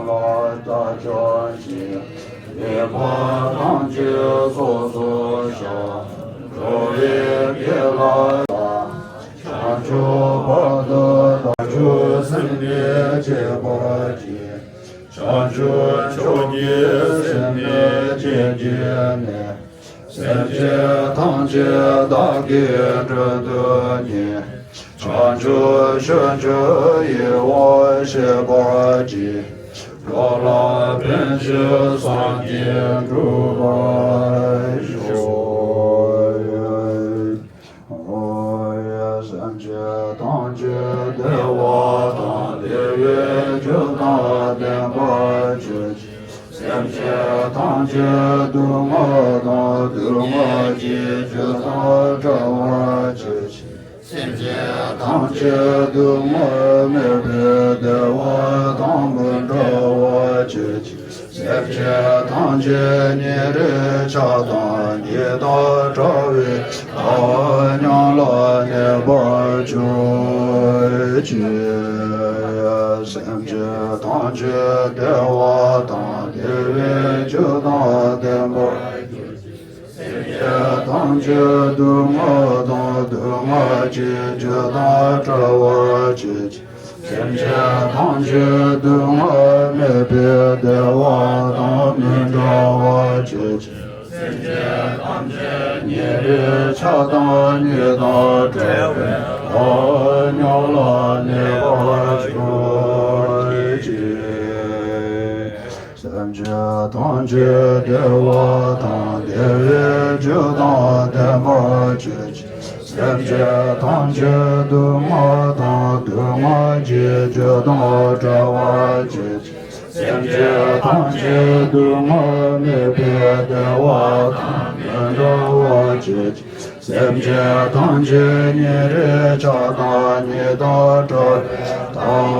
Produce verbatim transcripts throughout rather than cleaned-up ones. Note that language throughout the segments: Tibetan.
ལ་ལྟ་སྐྱོང་ཞིང་། ལེགས་པར་ཐམས་ཅད་ཚོགས་སུ་བཤགས། འགྲོ་བའི་དགེ་ལ་བྱང་ཆུབ་བར་དུ་བདག་སོགས་སེམས་ནི་བསྐྱེད་པར་བགྱི། བྱང་ཆུབ་མཆོག་གི་སེམས་ནི་བསྐྱེད་བགྱིས་ནས། སེམས་ཅན་ཐམས་ཅད་བདག་གིས་སྒྲོལ་དུ་གཉེར། བྱང་ཆུབ་ཕྱོགས་ཀྱི་ཡིད་འོང་སྤྱད་པར་བགྱི། འགྲོ་ལ་ཕན་ཕྱིར་སངས་རྒྱས་འགྲུབ་པར་ཤོག། སེམས་ཅན་ཐམས་ཅད་བདེ་བ་དང་བདེ་བའི་རྒྱུ་དང་ལྡན་པར་གྱུར་ཅིག། སེམས་ཅན་ཐམས་ཅད་སྡུག་བསྔལ་དང་སྡུག་བསྔལ་གྱི་རྒྱུ་དང་བྲལ་བར་གྱུར་ཅིག། སེམས་ཅན་ཐམས་ཅད་སྡུག་བསྔལ་མེད་པའི་བདེ་བ་དང་མི་འབྲལ་བར་གྱུར་ཅིག། སེམས་ཅན་ཐམས་ཅད་ཉེ་རིང་ཆགས་སྡང་གཉིས་དང་བྲལ་བའི་བདག་ཉིད་ལ་གནས་པར་གྱུར་ཅིག། སེམས་ཅན་ཐམས་ཅད་བདེ་བ་དང་བདེ་བའི་རྒྱུ་དང་ལྡན་པར་གྱུར་ཅིག། སེམས་ཅན་ཐམས་ཅད་སྡུག་བསྔལ་དང་སྡུག་བསྔལ་གྱི་རྒྱུ་དང་བྲལ་བར་གྱུར་ཅིག། སེམས་ཅན་ཐམས་ཅད་སྡུག་བསྔལ་མེད་པའི་བདེ་བ་དང་མི་འབྲལ་བར་གྱུར་ཅིག། སེམས་ཅན་ཐམས་ཅད་ཉེ་རིང་ཆགས་སྡང་གཉིས་དང་བྲལ་བའི་བདག་ཉིད་ལ་གནས་པར་གྱུར་ཅིག། སེམས་ཅན་ཐམས་ཅད་བདེ་བ་དང་བདེ་བའི་རྒྱུ་དང་ལྡན་པར་གྱུར་ཅིག། སེམས་ཅན་ཐམས་ཅད་སྡུག་བསྔལ་དང་སྡུག་བསྔལ་གྱི་རྒྱུ་དང་བྲལ་བར་གྱུར་ཅིག། སེམས་ཅན་ཐམས་ཅད་སྡུག་བསྔལ་མེད་པའི་བདེ་བ་དང་མི་འབྲལ་བར་གྱུར་ཅིག། སེམས་ཅན་ཐམས་ཅད་ཉེ་རིང་ཆགས་སྡང་གཉིས་དང་བྲལ་བའི་བདག་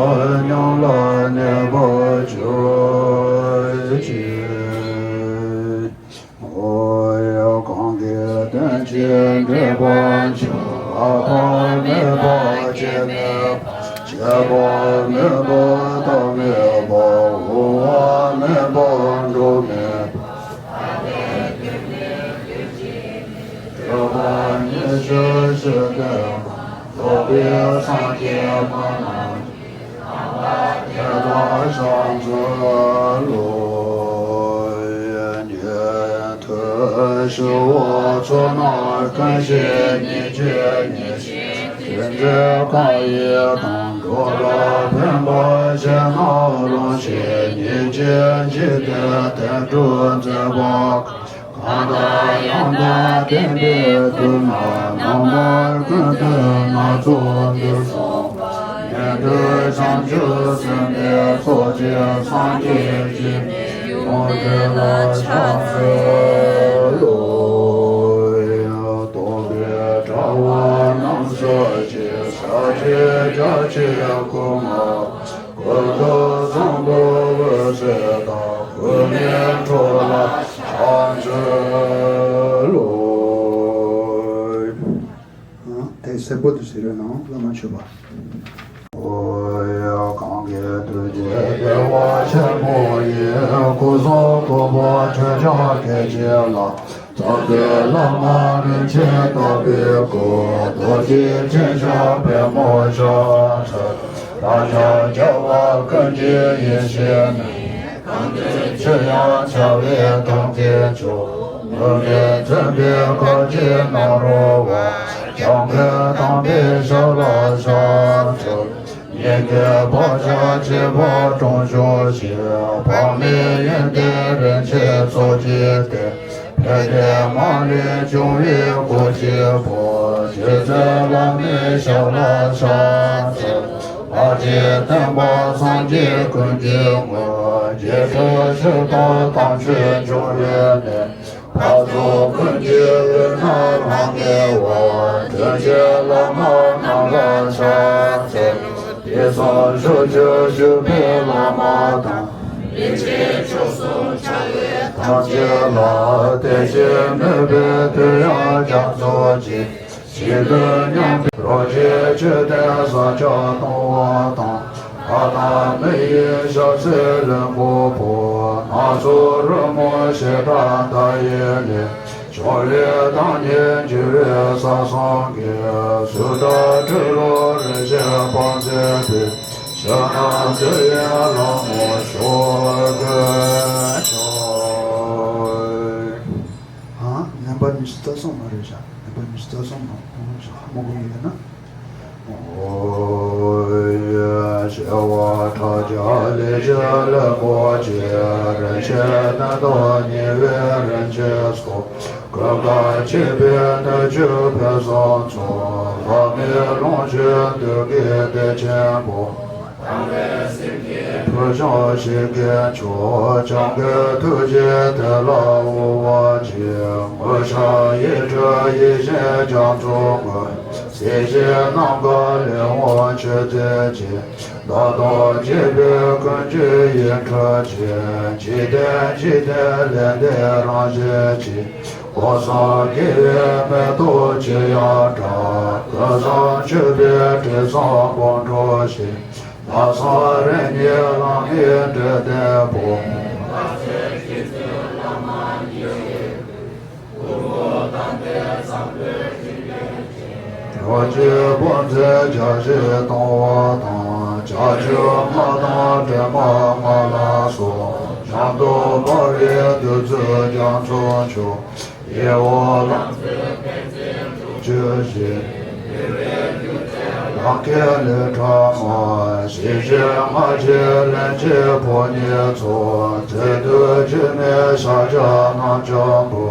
ཉིད་ལ་གནས་པར་གྱུར་ཅིག། ཨོ་ཡ། གང་གིས་དོན་གྱི་འབྲས་བུ་འབྱུང་བ་ཐོགས་མེད་པ་སྐྱེ་མེད་པ། སྐྱེས་པ་མེད་པ་རྟག་མེད་པ། འོང་བ་མེད་པ་འགྲོ་མེད་པ། སྤྲོས་པ་ཉེར་ཞི་ཞི་བསྟན་པ། རྫོགས་པའི་སངས་རྒྱས་སྨྲ་ན། དེ་དག་བྱང་ཆུབ་ལུགས། ཉན་ཐོས་ཞི་བ་ཚོལ་རྣམས་ཀུན་ཤེས་ཉིད་ཀྱིས་ཉེར་ཞི། དེ་འདྲའི་གང་ཡིན་དང་འགྲོ་ལ་ཕན་པར་བྱེད་ན། ལོངས་སྤྱོད་ཉིད་ཀྱིས་འཇིག་རྟེན་དོན་སྒྲུབ་མཛད་པ། གང་དང་ཡང་དག་ལྡན་པའི་དུས་ན། རྣམ་པ་ཀུན་ཏུ་སྣ་ཚོགས་འདུས་གསུངས་པ། ཉན་ཐོས་བྱང་ཆུབ་སེམས་དཔའི་ཚོགས་ཀྱིས་སངས་རྒྱས་ཀྱི་ཡོན་ཏན་ལ་ཕྱག་འཚལ་ལོ། རྟོག་པའི་དྲ་བ་རྣམས་སེལ་ཞིང་། ཤཱཀྱའི་རྒྱལ་གྱི་སྐུ་མངའ། ཀུན་ཏུ་བཟང་པོ་འོད་ཟེར་དང་། ཀུན་ནས་འཕྲོ་ལ་ཕྱག་འཚལ་ལོ། དེ་གསལ་པོ་དུ་ཟེར་བའི་ནང་བླ་མ་མཆོད་པ། ཨོ་ཡ། གང་གི་ཐུགས་རྗེ་བདེ་བ་ཆེན་པོ་ཡིས། སྐུ་གསུང་ཐུགས་པོ་ཁྱོད་ཅག་སྐད་ཅིག་ལ། རྫོགས་པའི་ལམ་རིན་ཆེན་བརྟག་པའི་སྐུ། རྡོ་རྗེ་འཆང་ཞབས་པད་མོ་ཕྱག་འཚལ། བདག་ཅག་རྒྱལ་བ་ཀུན་གྱི་ཡེ་ཤེས་ནི། གང་དུ་མཆིས་ཡང་བྱ་བའི་མཐའ་བརྟན་མཆོག། མུ་གེས་མཚོན་པའི་གར་གྱིས་མ་རོལ་བར། འཇམ་དཔལ་དམ་པའི་ཞབས་ལ་ཕྱག་འཚལ། ཉེས་ལྟས་བག་ཆགས་བཅས་པ་དྲུངས་གཅོད་ཅིང་། འཕགས་མའི་ཡོན་ཏན་རིན་ཆེན་ཚོགས་ཀྱིས་བསྟེན། ཕན་བདེ་མ་ལུས་འབྱུང་བའི་གོ་འཕང་པོ། རྗེ་བཙུན་བླ་མའི་ཞབས་ལ་ཕྱག་འཚལ། བར་ཆད་བརྟན་པ་སངས་རྒྱས་ཀུན་གྱི་དངོས། རྗེ་བཙུན་ཞི་བ་དམ་ཆོས་འབྱུང་བའི་གནས། འཕགས་ཚོགས་ཀུན་གྱི་དབུས་ན་ལྷང་ངེ་བ། དྲིན་ཅན་བླ་མ་རྣམས་ལ་ཕྱག་འཚལ། དུས་གསུམ་ཕྱོགས་བཅུར་བཞུགས་པའི་བླ་མ་དང་། ལྷན་ཅིག་ཏུ་བྱོན་པའི་སངས་རྒྱས་ཐམས་ཅད་ལ། བདེ་སྐྱིད་མོས་པའི་བསྟོད་དབྱངས་རྒྱ་མཚོ་ཆེ། ཇི་ལྟར་མཉམ་པའི་རྡོ་རྗེ་ཁྱོད་ལྡན་ས་སྐྱ་སྟོང་པ་དང་། ལྷ་དང་མི་ཡི་ཞབས་བསིལ་ལེན་པོ་ཕོག། སྣ་ཚོགས་རོལ་མོ་ཞེས་སྒྲ་མཐའ་ཡས་ལས། ཕྱོགས་རིས་བདག་ཉིད་འཇིགས་པའི་ས་སངས་རྒྱས། སུ་དག་སྤྲུལ་པའི་རིན་ཆེན་དཔལ་མཛད་པའི། ཕྱག་ན་མཛད་པའི་ལྷ་མོ་ཤོག་གུ་ཆོག། ཨ། ནམ་པ་ཉི་ཤུ་རྩ་གསུམ་མ་རེད་ཤག་ནམ་པ་ཉི་ཤུ་རྩ་གསུམ་མ་གོང་ཤག་ཧ་མ་གོ་མི་ཡོད་ན། ཨོ་ཡེ། བྱེ་བ་ཕྲག་བརྒྱ་ལས་བྱེད་ལྷུན་པོ་ཆེ། རིན་ཆེན་སྣོད་དང་ཉེ་བའི་རིན་ཆེན་ཚོགས། ཀུན་དགའ་བརྒྱུད་པའི་སྣོད་བཅུད་ཕུན་སུམ་ཚོགས། ལྷ་མིའི་ལོངས་སྤྱོད་འདོད་དགུའི་གཏེར་ཆེན་པོ། དང་བའི་སེམས་ཀྱི་ཕུལ་བྱུང་ཞིང་གི་མཆོག། སྐྱབས་མགོན་ཐུགས་རྗེའི་གདན་ལ་དབུ་བ་འབྱེད། དངོས་བྱང་ཡིག་དྲུག་ཡིད་བཞིན་རྒྱ་མཚོའི་ངོས། སྲིད་ཞིའི་ནམ་མཁའ་ལས་འོངས་མཆོད་རྫས་ཀྱི། བདག་ཏུ་བགྱིས་པའི་ཀུན་འབྱུང་ཡིད་འཕྲོག་ཅིང་། འཇིག་རྟེན་འཇིག་རྟེན་ལས་འདས་རང་བཞིན་གྱི། སྒོ་གསུམ་དགེ་བའི་མེ་ཏོག་ཅི་ཡང་བཀྲ། ཀུན་བཟང་མཆོད་པའི་དྲི་བསུང་སྤོམ་འཁྲུགས་ཤིང་། ལྷག་བསམ་རིམ་གཉིས་བླ་མའི་འབྲས་ལྡན་པོ། རོ་བཅུད་བུམ་འཛིན་བརྒྱ་བྱིན་གཏོང་བ་དང་། བྱ་ཁྱུང་སྔགས་དང་སྒྲོལ་མ་སྔགས་ལ་སོགས། འཇམ་ཏོང་འབར་བའི་བདུད་རྩིས་རྒྱ་མཚོ་འཁྱུག། ཡིད་འོང་ལང་ཚོའི་དཔལ་མཛད་འབྲུག་ཆུ་བཞི། ལམ་ཁྱེར་ལས་གྲགས་མ། ཞི་བྱེད་སྔགས་ཀྱི་རིན་ཆེན་ཕོ་ཉའི་ཚོགས། མཛད་དུ་བཅུག་ནས་ཕྱག་རྒྱ་རྣམ་འབྱམས་པོ།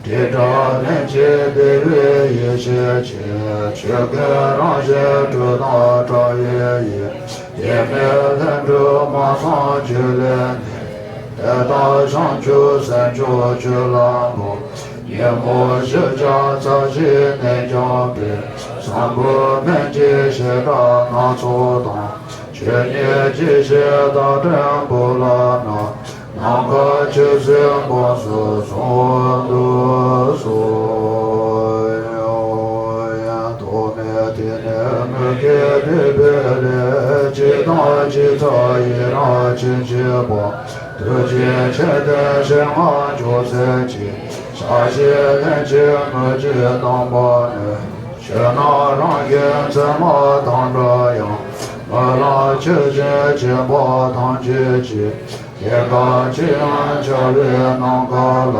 དྲིལ་བསྒྲགས་ལྷན་ཅིག་བདེ་བའི་ཡེ་ཤེས་ཀྱི། ཆོས་སྐུའི་རང་བཞིན་སྤྲོས་དང་བྲལ་བའི་ཡེ། ཡེ་མེད་ལྷུན་གྲུབ་མ་ཚང་རྒྱུད་ལས་ནི། དེ་དག་བྱང་ཆུབ་སེམས་མཆོག་སྤྱོད་ལམ་པོ། ཉོན་མོངས་བཞི་བརྒྱ་རྩ་བཞིའི་གནད་འཇོམས་པའི། བཟང་པོའི་སྨན་གྱི་བྱེ་བྲག་སྣ་ཚོགས་དང་། ཆོས་ཉིད་ཀྱི་ཞལ་བདག་སྒྲེན་པོ་ལ་ན། ནམ་མཁའ་ཆུ་སྲིན་འབུམ་སོགས་གསུང་དུ་གསོལ། ཐོག་མེད་དུས་ནས་མི་སྐྱེ་དུས་བས་ལས། ཇི་ལྟ་ཇི་ལྟར་ཡི་རང་བྱེད་ཅེས་པ། ཐུགས་རྗེ་ཆེ་དེ་ཞལ་སྔ་མཆོག་སེམས་ཀྱི། ཕྱག་བཞི་ལྷན་ཅིག་མི་བསྐྱོད་གདམས་པ་ནི། ཆོས་རྣམས་རང་གི་མཚན་མ་དང་འདྲ་ཡང་། སྨོན་ལམ་ཆོས་བཞིན་བྱེད་པ་ཐམས་ཅད་ཀྱི། སྐྱེ་རྒ་འཆི་ཡང་བྱ་བའི་ནམ་མཁའ་ལ།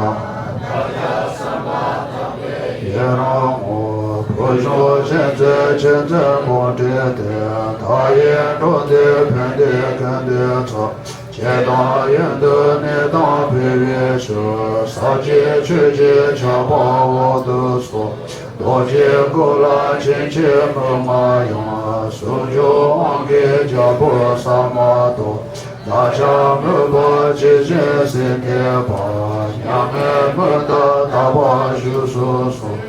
ཡི་རང་ངོ་། ཕུལ་བྱུང་བྱིན་རྫས་ཆེ་འཛིན་སྤོམ་སྤྲུལ་ཏེ། མཐའ་ཡས་འགྲོ་འདིའི་ཕན་བདེ་ཀུན་འདུས་ཚོགས། ཇི་ལྟར་ཡོན་ཏན་ནི་དང་འཕེལ་བའི་ཕྱིར། ས་གཞི་ཆོས་ཀྱི་ཆར་པ་འོག་ཏུ་སོང་། རྡོ་རྗེའི་སྐུ་ལ་བྱིན་གྱིས་མི་མངའ་ཡང་། ཟུང་འཇུག་དབང་གི་རྒྱལ་པོ་ཟ་མ་ཏོག། བདག་ཅག་མོས་པ་ཇི་བཞིན་སེམས་བསྐྱེད་པ། མྱ་ངན་མི་འདའ་དག་པར་བཞུགས་སུ་གསོལ།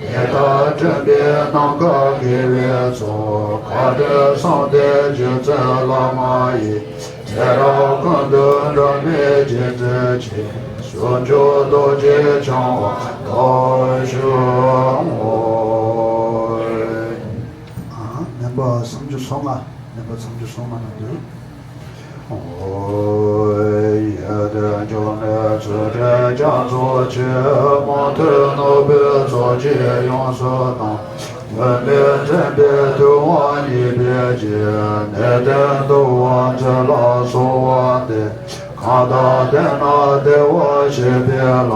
དེ་ལྟར་འདྲེན་པའི་ནམ་མཁའ་དགེ་བའི་ཚོགས། བཀའ་དྲིན་གསུམ་ལྡན་རྗེ་བཙུན་བླ་མ་ཡི། ཚེ་རབས་ཀུན་ཏུ་འབྲལ་མེད་རྗེས་འཛིན་ཅིང་། ཟུང་འཇུག་རྡོ་རྗེ་འཆང་དབང་ཐོབ་ཤོག་ངོ་། ཨ། མེ་ཕུང་སུམ་ཅུ་སོ་ལྔ། མེ་ཕུང་སུམ་ཅུ་སོ་ལྔ་ནང་དུ། ཡོན་ཏན་འབྱུང་གནས་ཚུལ་ཁྲིམས་རྒྱ་མཚོ་ཆེ། མང་ཐོས་ནོར་བུའི་ཚོགས་ཀྱིས་ཡོངས་སུ་གཏམས། མུན་པས་འཛིན་པའི་དུག་དབང་ཉེས་པའི་རྗེ། ནད་གདོན་དུག་དབང་རྫས་ལ་སོགས་པ་སྟེ། གང་དག་བསྟེན་ན་བདེ་བར་གཤེགས་པའི་ལམ།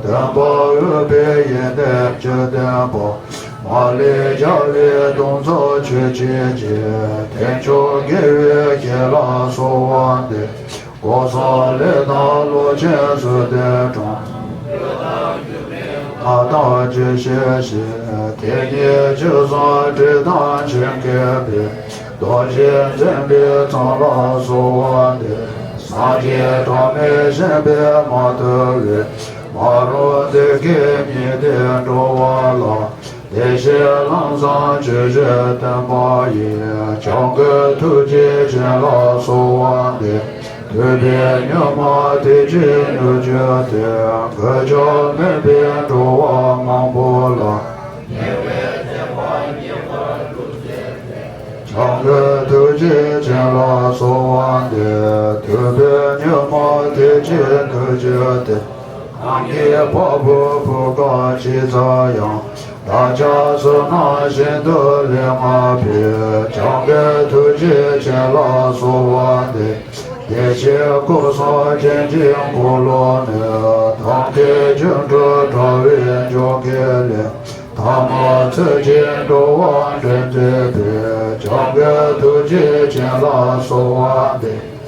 སྟོན་པ་འོད་དཔལ་ཡོན་ཏན་བཅུ་ལྡན་པ། མ་ལུས་རྒྱལ་བའི་གདུང་འཚོབ་ཆོས་ཀྱི་རྗེ། ཐེག་མཆོག་དགེ་བའི་བཤེས་ལ་གསོལ་བ་འདེབས། སྒོ་གསུམ་ལས་དང་བློ་ཆེན་ཚུལ་ལྡན་དྲུང་། ལྷ་དང་ཇི་བཞིན་གཤེགས། དེ་ཉིད་ཆོས་གསུམ་སྒྲོན་དང་ཆེན་མཁས་པའི། རྡོ་རྗེ་འཛིན་པའི་ཚོགས་ལ་གསོལ་བ་འདེབས། སངས་རྒྱས་གྲངས་མེད་བཞེངས་པས་མ་ཐུལ་བའི། མ་རུངས་བདུད་ཀྱི་ཉེས་དོན་སྒྲོལ་བ་ལ། བདེ་གཤེགས་ལམ་བཟང་ཇི་བཞིན་སྟོན་པ་ཡི། སྐྱབས་མགོན་ཐུགས་རྗེ་ཅན་ལ་གསོལ་བ་འདེབས། ཐུབ་པས་མྱུར་མ་ཐེག་ཆེན་མྱུར་གྱུར་ཏེ། མགོན་སྐྱབས་སྨན་པས་འགྲོ་བ་མང་པོ་ལ། ཉེ་བའི་ཐེག་པ་ཉེ་བར་སྒྲུབ་མཛད་པའི། བྱང་གི་ཐུགས་རྗེ་ཅན་ལ་གསོལ་བ་འདེབས། ཐུབ་པའི་ཉོན་མོངས་ཐེག་ཆེན་ཐུགས་རྗེའི་གཏེར། གང་གིས་བ་སྤུའི་བུ་ག་ཅི་ཙམ་ཡང་། བདག་ཅག་བསོད་ནམས་ཤིན་ཏུ་ལས་མང་པས། བྱང་གི་ཐུགས་རྗེ་ཅན་ལ་གསོལ་བ་འདེབས། བདེ་ཆེན་སྐུ་གསུམ་བྱིན་གྱིས་བསྐུལ་ལོ་ནི། དམ་མཁའི་སྤྱན་དྲངས་དྲ་བའི་འཇོ་སྒེག་ལས། ཐལ་མོ་སྦྱིན་བདག་འགྲོ་བ་འདྲེན་མཛད་པའི། བྱང་གི་ཐུགས་རྗེ་ཅན་ལ་གསོལ་བ་འདེབས།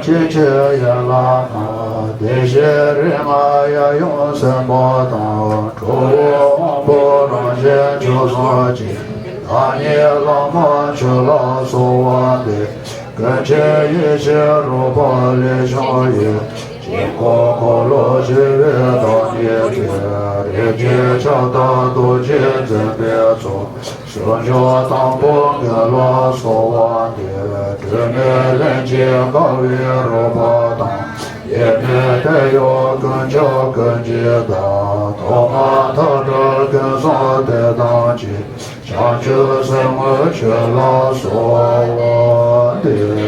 སྐྱེ་མཆེད་ཡན་ལག་རྣམས། བདེ་གཤེགས་རིགས་ལྔ་ཡབ་ཡུམ་སེམས་དཔའ་དང་། ཁྲོ་བོ་དབང་པོ་རང་བཞིན་ཆོས་སངས་རྒྱས། བདག་ཉིད་བླ་མ་ཁྱོད་ལ་གསོལ་བ་འདེབས། ཀུན་མཁྱེན་ཡེ་ཤེས་རོལ་པ་ལས་བྱུང་ཡི། དཀྱིལ་འཁོར་འཁོར་ལོ་བྱེ་བའི་བདག་ཉིད་དེ། རིགས་ཀྱི་ཁྱབ་བདག་རྡོ་རྗེ་འཛིན་པའི་ཚོགས། ཟུང་འཇུག་དང་པོ་མགོན་ལ་གསོལ་བ་འདེབས། སྒྲོན་མེ་ལྷན་ཅིག་དགའ་བའི་རོལ་པ་དང་། དབྱེར་མེད་དོན་ཡོད་ཀུན་ཁྱབ་ཀུན་གྱི་བདག། ཐོག་མ་མཐའ་བྲལ་ཀུན་བཟང་དེ་དང་གཅིག། བྱང་ཆུབ་སེམས་དངོས་ཁྱོད་ལ་གསོལ་བ་འདེབས།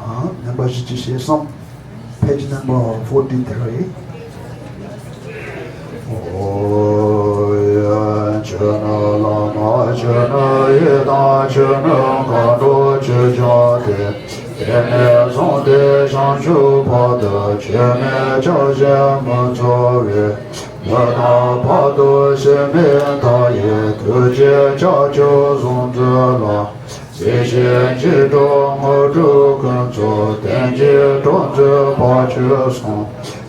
ཨ། རྣམ་པ་བཞི་བཅུ་ཞེ་གསུམ། Page number forty-three. ཨོ་ཡ། ཁྱོད་ནི་བླ་མ། ཁྱོད་ནི་ཡི་དམ། ཁྱོད་ནི་མཁའ་འགྲོ་ཆོས་སྐྱོང་སྟེ། དེང་ནས་བཟུང་སྟེ་བྱང་ཆུབ་བར་དུ། ཁྱོད་མིན་ཕྱག་བཞེས་མི་འཚོལ་བའི། ལུས་དང་ཕ་དང་ཕྱི་མའི་མཐའ་ཡས། ཐུགས་རྗེའི་ལྕགས་ཀྱུས་བཟུང་མཛོད་ལ། སྲིད་ཞིའི་འཇིགས་སྐྲག་དངོས་གྲུབ་ཀུན་རྫོགས། དོན་གྱི་གྲོགས་མཛོད་བར་ཆད་སོལ།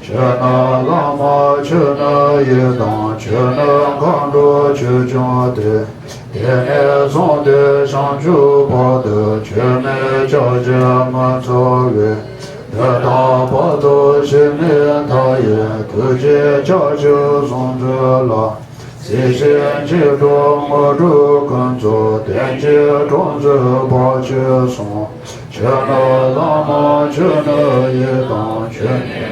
ཁྱོད་ནི་བླ་མ། ཁྱོད་ནི་ཡི་དམ། ཁྱོད་ནི་མཁའ་འགྲོ་ཆོས་སྐྱོང་སྟེ། དེང་ནས་བཟུང་སྟེ་བྱང་ཆུབ་བར་དུ། ཁྱོད་མིན་ཕྱག་བཞེས་མི་འཚོལ་བའི། ལུས་དང་ཕ་དང་ཕྱི་མའི་མཐའ་ཡས། ཐུགས་རྗེའི་ལྕགས་ཀྱུས་བཟུང་མཛོད་ལ། སྲིད་ཞིའི་འཇིགས་སྐྲག་དངོས་གྲུབ་ཀུན་རྫོགས། དོན་གྱི་གྲོགས་མཛོད་བར་ཆད་སོལ། ཁྱོད་ནི་བླ་མ། ཁྱོད་ནི་ཡི་དམ། ཁྱོད་ནི།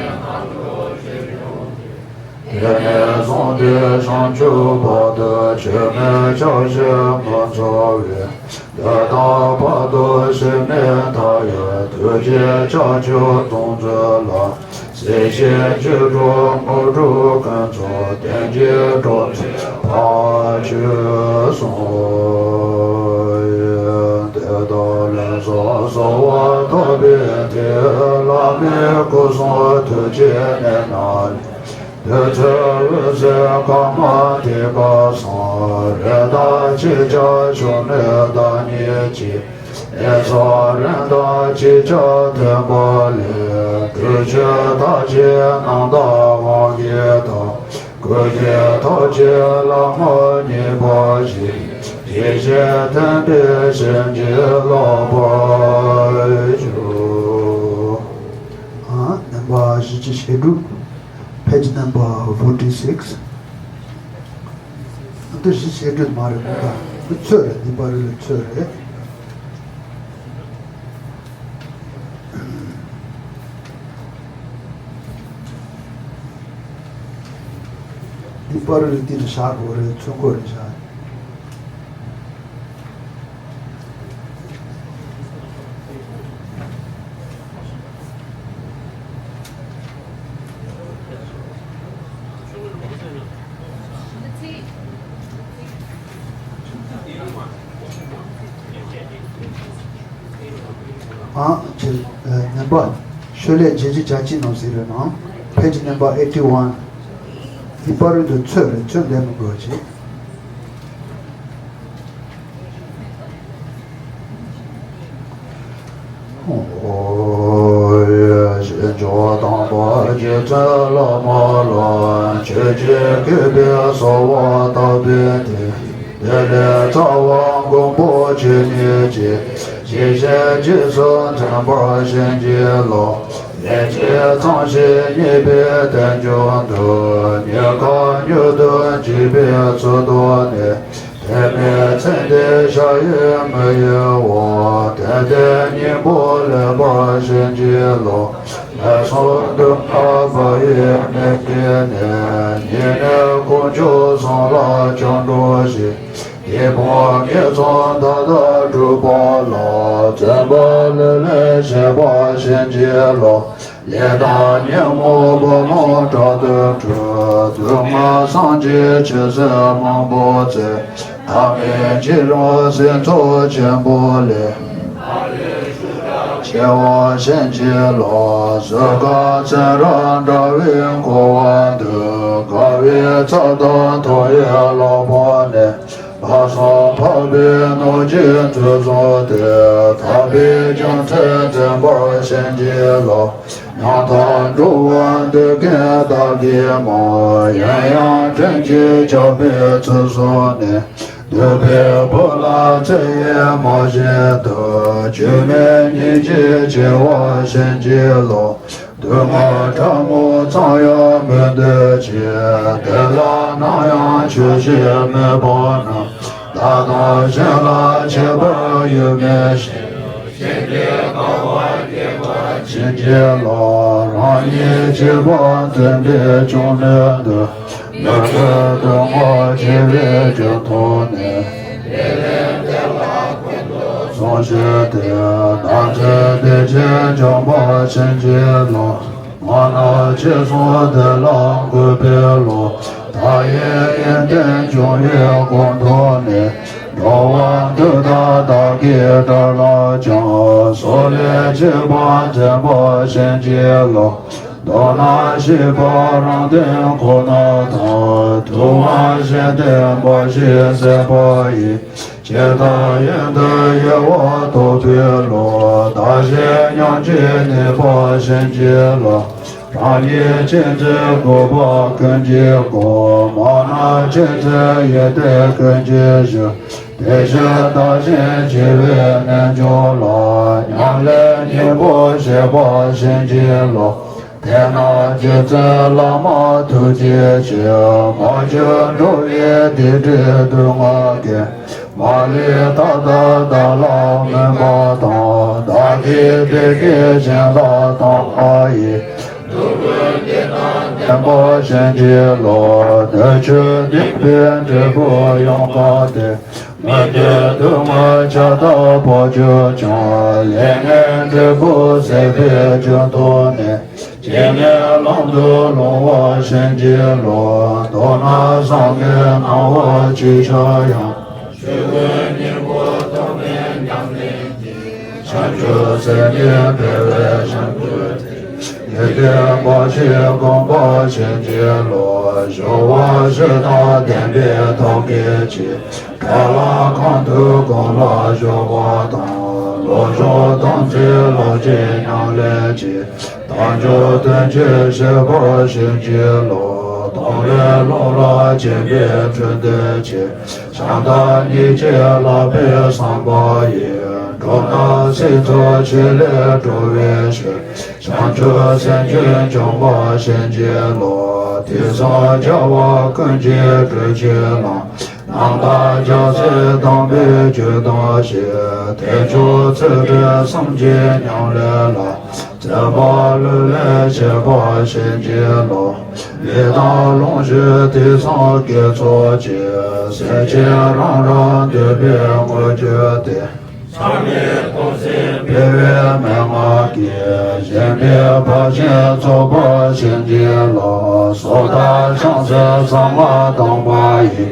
དེང་ནས་བཟུང་སྟེ་བྱང་ཆུབ་བར་དུ། ཁྱོད་མིན་ཕྱག་བཞེས་མི་འཚོལ་བའི། ལུས་དང་ཕ་དང་ཕྱི་མའི་མཐའ་ཡས། ཐུགས་རྗེའི་ལྕགས་ཀྱུས་བཟུང་མཛོད་ལ། སྲིད་ཞིའི་འཇིགས་སྐྲག་དངོས་གྲུབ་ཀུན་རྫོགས། དོན་གྱི་གྲོགས་མཛོད་བར་ཆད་སོལ། དེ་དག་ལས་སུ་གསོལ་བ་བཏབ་པའི་མཐུས། བླ་མའི་སྐུ་གསུང་ཐུགས་ཀྱི་གནས་རྣམས་ལས། བདུད་རྩི་འོད་ཟེར་དཀར་དམར་མཐིང་ག་ཟུང་། རིགས་བདག་ཆིག་བརྒྱ་ཕྱུགས་ནི་བདག་ཉིད་ཀྱི། ནད་མཚོན་རིམས་དང་ཅི་བྱ་ཐུན་པ་ལས། འབྲུ་བཅུད་དག་ཅིང་རྣམ་དག་དབང་གིས་བཏབ། སྐུ་གཟུགས་ཐོགས་ཀྱི་བླ་མ་མཉེས་པར་བཞེས། ཇི་བཞིན་མཐུན་པའི་བྱིན་གྱིས་བརླབ་པར་ཤོག། ཨ། རྣམ་པ་བཞི་བཅུ་ཞེ་དྲུག། Page number forty-six. འདི་བཞི་བཅུ་ཞེ་དྲུག་མ་རེད། གོང་ད་འདི་ཚོད་རེད། འདི་པར་རིས་ཚོད་རེད། འདི་པར་རིས་འདི་རེད། བཞག་དགོས་རེད། ཚོད་དགོས་རེད། བཞག་ཨ། ཅེ། ཨ། རྣམ་པ། ཤོ་ལོ་ཀ་བརྒྱད་ཅུ་གྱ་གཅིག་ནང་གཟིགས་རོགས་གནང་། Page number eighty-one། འདི་པར་རིས་འདི་ཚོད་རེད། ཚོད་ལེན་མི་དགོས་ཅིག། ཨོ་ཡ། ཞིང་སྐྱོང་དམ་པ་རྗེ་བཙུན་བླ་མ་ལ། ཆོས་ཀྱི་སྐུད་པས་གསོལ་བ་བཏབ་པའི་མཐུས། བདེ་ལེགས་རྩ་བ་མགོན་པོ་ཁྱེད་ཉིད་ཀྱིས། ཇི་བཞིན་རྗེས་སུ་མཐུན་པར་བྱིན་གྱིས་རློབས། ལན་གཅིག་ཙམ་ཞིག་རྙེད་པའི་དལ་འབྱོར་འདི། ཉེན་ཁ་མྱུར་དུ་འཇིག་པའི་ཚུལ་དུ་ནི། དེ་མིན་ཚེ་འདིའི་ཞབས་གཡས་མི་གཡེལ་བར། དེ་འདྲའི་སྙིང་པོ་ལེགས་པར་བྱིན་གྱིས་རློབས། ངན་སོང་སྡུག་བསྔལ་བག་ཡོད་མི་བདེ་ནས། ཉེ་གནས་དཀོན་མཆོག་གསུམ་ལ་སྐྱབས་འགྲོ་ཞིང་། དེ་ཕུང་དགེ་ཚོགས་མཐའ་དག་འགྲུབ་པ་ལ། བརྩོན་པ་ལྷུར་ལེན་བྱེད་པ་བྱིན་གྱིས་རློབས། ལས་དང་ཉོན་མོངས་པ་རྣམས་དགྲ་སྡེ་འཁྲུགས། སྡུག་བསྔལ་སངས་རྒྱས་ཆོས་སྲིད་མང་པོ་བཙལ། ཐ་མལ་འཇིགས་རུང་སྲིད་མཚོ་ཆེན་པོ་ལས། སྐྱེ་བ་བྱིན་གྱིས་རློབས། གཟུགས་དཀར་ཚེ་རབས་འདྲ་བའི་འཁོར་བ་འདུལ། དགའ་བའི་ཚབ་དང་མཐོ་བའི་ལག་པ་ནས། ལ་སོགས་འཕགས་པའི་ནོར་གྱིས་ཚུལ་བཟུང་སྟེ། ཐར་པའི་རྒྱུ་མཚན་བརྩོན་པར་བྱིན་གྱིས་རློབས། ཡང་དག་འགྲོ་བར་འདོད་མཁན་བདག་གིས་མ། ཡང་ཡང་དྲིན་གྱིས་བསྐྱངས་པའི་ཚུལ་བཟུང་ནས། འདོད་པའི་བུ་ལ་ཚེ་ཡི་མ་བྱིན་དུ། སྒྱུ་མའི་སྙིང་རྗེས་སྐྱེ་བ་བྱིན་གྱིས་རློབས། སྡུག་བསྔལ་ཕྲ་མོ་ཙམ་ཡང་མི་འདོད་ཅིང་། དེ་ལ་ནམ་ཡང་ཆོག་ཤེས་མེད་པ་རྣམས། བདག་དང་གཞན་ལ་ཁྱད་པར་ཡོད་མི་ཤེས། གཞན་གྱི་དགའ་བ་བསྐྱེད་པར་བྱིན་གྱིས་རློབས། རང་ཉིད་གཅིག་པུ་བརྩོན་པས་བཅོམ་ལྡན་འདས། མི་འཁྲུགས་སྡུག་བསྔལ་སྐྱེ་བའི་རྒྱུ་མཐོང་ནས། བཟུང་བྱས་ཏེ། ནམ་འཚོ་བདེ་ཆེན་འབྱོངས་པར་བྱིན་གྱིས་རློབས། སྔོ་ནག་སྤྱི་གསུམ་བདེ་ལ་འགོད་པའི་བློ། བདག་ཡིད་གཉིས་ལྡན་འབྱུང་བའི་སྒོ་མཐོང་ནས། འགྲོ་བ་འདི་དག་བདག་གིས་བསྒྲལ་ལ་བྱང་། སོགས་ལས་གཅེས་པར་འཛིན་པར་བྱིན་གྱིས་རློབས། མདོར་ན་ཤེས་པ་རང་དོན་ཁོ་ན་དང་། ཐུབ་དབང་གཞན་དོན་འབའ་ཞིག་ཟད་པ་ཡི། ཇི་ལྟར་ཡོན་ཏན་གཡོ་བ་རྟོགས་པའི་བློ། བདག་གཞན་མཉམ་བརྗེས་ནུས་པར་བྱིན་གྱིས་རློབས། རང་ཉིད་ཅི་མཛད་དགོས་པ་ཀུན་གྱི་སྒོ། མ་ནམ་ཅི་མཛད་ཡོན་ཏན་ཀུན་གྱི་གཞི། དེ་ཕྱིར་བདག་གཞན་བརྗེ་བའི་རྣལ་འབྱོར་ལ། ཉམས་ལེན་སྙིང་པོར་བྱེད་པར་བྱིན་གྱིས་རློབས། དེས་ན་རྗེ་བཙུན་བླ་མ་ཐུགས་རྗེ་ཆེ། མ་གྱུར་འགྲོ་བའི་སྡིག་སྒྲིབ་སྡུག་བསྔལ་ཀུན། མ་ལུས་མཐའ་དག་བདག་ལ་སྨིན་པ་དང་། བདག་གིས་དེ་སྐད་གཞན་ལ་བསྟན་པ་ཡིས། སྡུག་ཀུན་འདི་དང་ལྡན་པར་བྱིན་གྱིས་རློབས། སྣོད་བཅུད་བདེན་པའི་འབྲས་བུ་ཡོངས་བསྐལ་ཏེ། མི་འདོད་སྡུག་བསྔལ་ཆར་ལྟར་འབབ་གྱུར་ཀྱང་། ལས་ངན་འབྲས་བུ་ཟད་པའི་རྒྱུ་མཐོང་ནས། ཇི་སྙེད་ལམ་དུ་ལྷུང་བར་བྱིན་གྱིས་རློབས། མདོར་ན་བསམ་ངན་སྣང་བ་ཅི་འཆར་ཡང་། ཆོས་ཀུན་སྙིང་པོ་ཐོགས་མེད་ཉམས་ལེན་གྱིས། བྱང་ཆུབ་སེམས་ཉིད་འཕེལ་བའི་བྱང་ཆུབ་སྟེ། ཡོན་ཏན་འབའ་ཞིག་བསྒོམ་པར་བྱིན་གྱིས་རློབས། སྦྱོར་བ་བཞི་དང་ལྡན་པའི་ཐབས་མཁས་ཀྱིས། དགྲ་ལྷ་གང་དུ་བསྒོམ་ལ་བཞུགས་པ་དང་། བློ་སྦྱོང་དམ་ཚིག་ལྷག་བཅས་ཉམས་ལེན་གྱིས། དལ་འབྱོར་དོན་ཆེན་བྱེད་པར་བྱིན་གྱིས་རློབས། སྡོམ་པའི་བློ་ལ་སྦྱིན་པའི་འཕྲོ་འདུ་ཆེ། བྱམས་དང་སྙིང་རྗེ་ལགས་པའི་བསམ་པ་ཡིས། འགྲོ་རྣམས་སྲིད་མཚོ་ཆེ་ལས་སྒྲོལ་བའི་ཕྱིར། བྱང་ཆུབ་སེམས་རྒྱུད་འབྱོངས་པར་བྱིན་གྱིས་རློབས། དུས་གསུམ་རྒྱལ་བ་ཀུན་གྱི་སྤྲུལ་གྱུར་ལ། རྣམ་དག་རྒྱལ་སྲས་དམ་པའི་རྒྱུད་དང་བཅས། དལ་འབྱོར་ཚུལ་ཁྲིམས་གསུམ་གྱི་ཉམས་ལེན་ལ། བརྩོན་པ་ལྷུར་ལེན་བྱེད་པར་བྱིན་གྱིས་རློབས། ལས་དང་ལོངས་སྤྱོད་དུས་གསུམ་དགེ་ཚོགས་ཀྱིས། སེམས་ཅན་རང་རང་འདོད་པའི་དངོས་གྱུར་ཏེ། ཚང་མས་གཏོང་སེམས་འཕེལ་བའི་མན་ངག་གིས། གཞན་ཕན་བག་ཅན་རྫོགས་པར་བྱིན་གྱིས་རློབས། སོ་ཐར་བྱང་སེམས་གསང་སྔགས་དམ་པ་ཡི།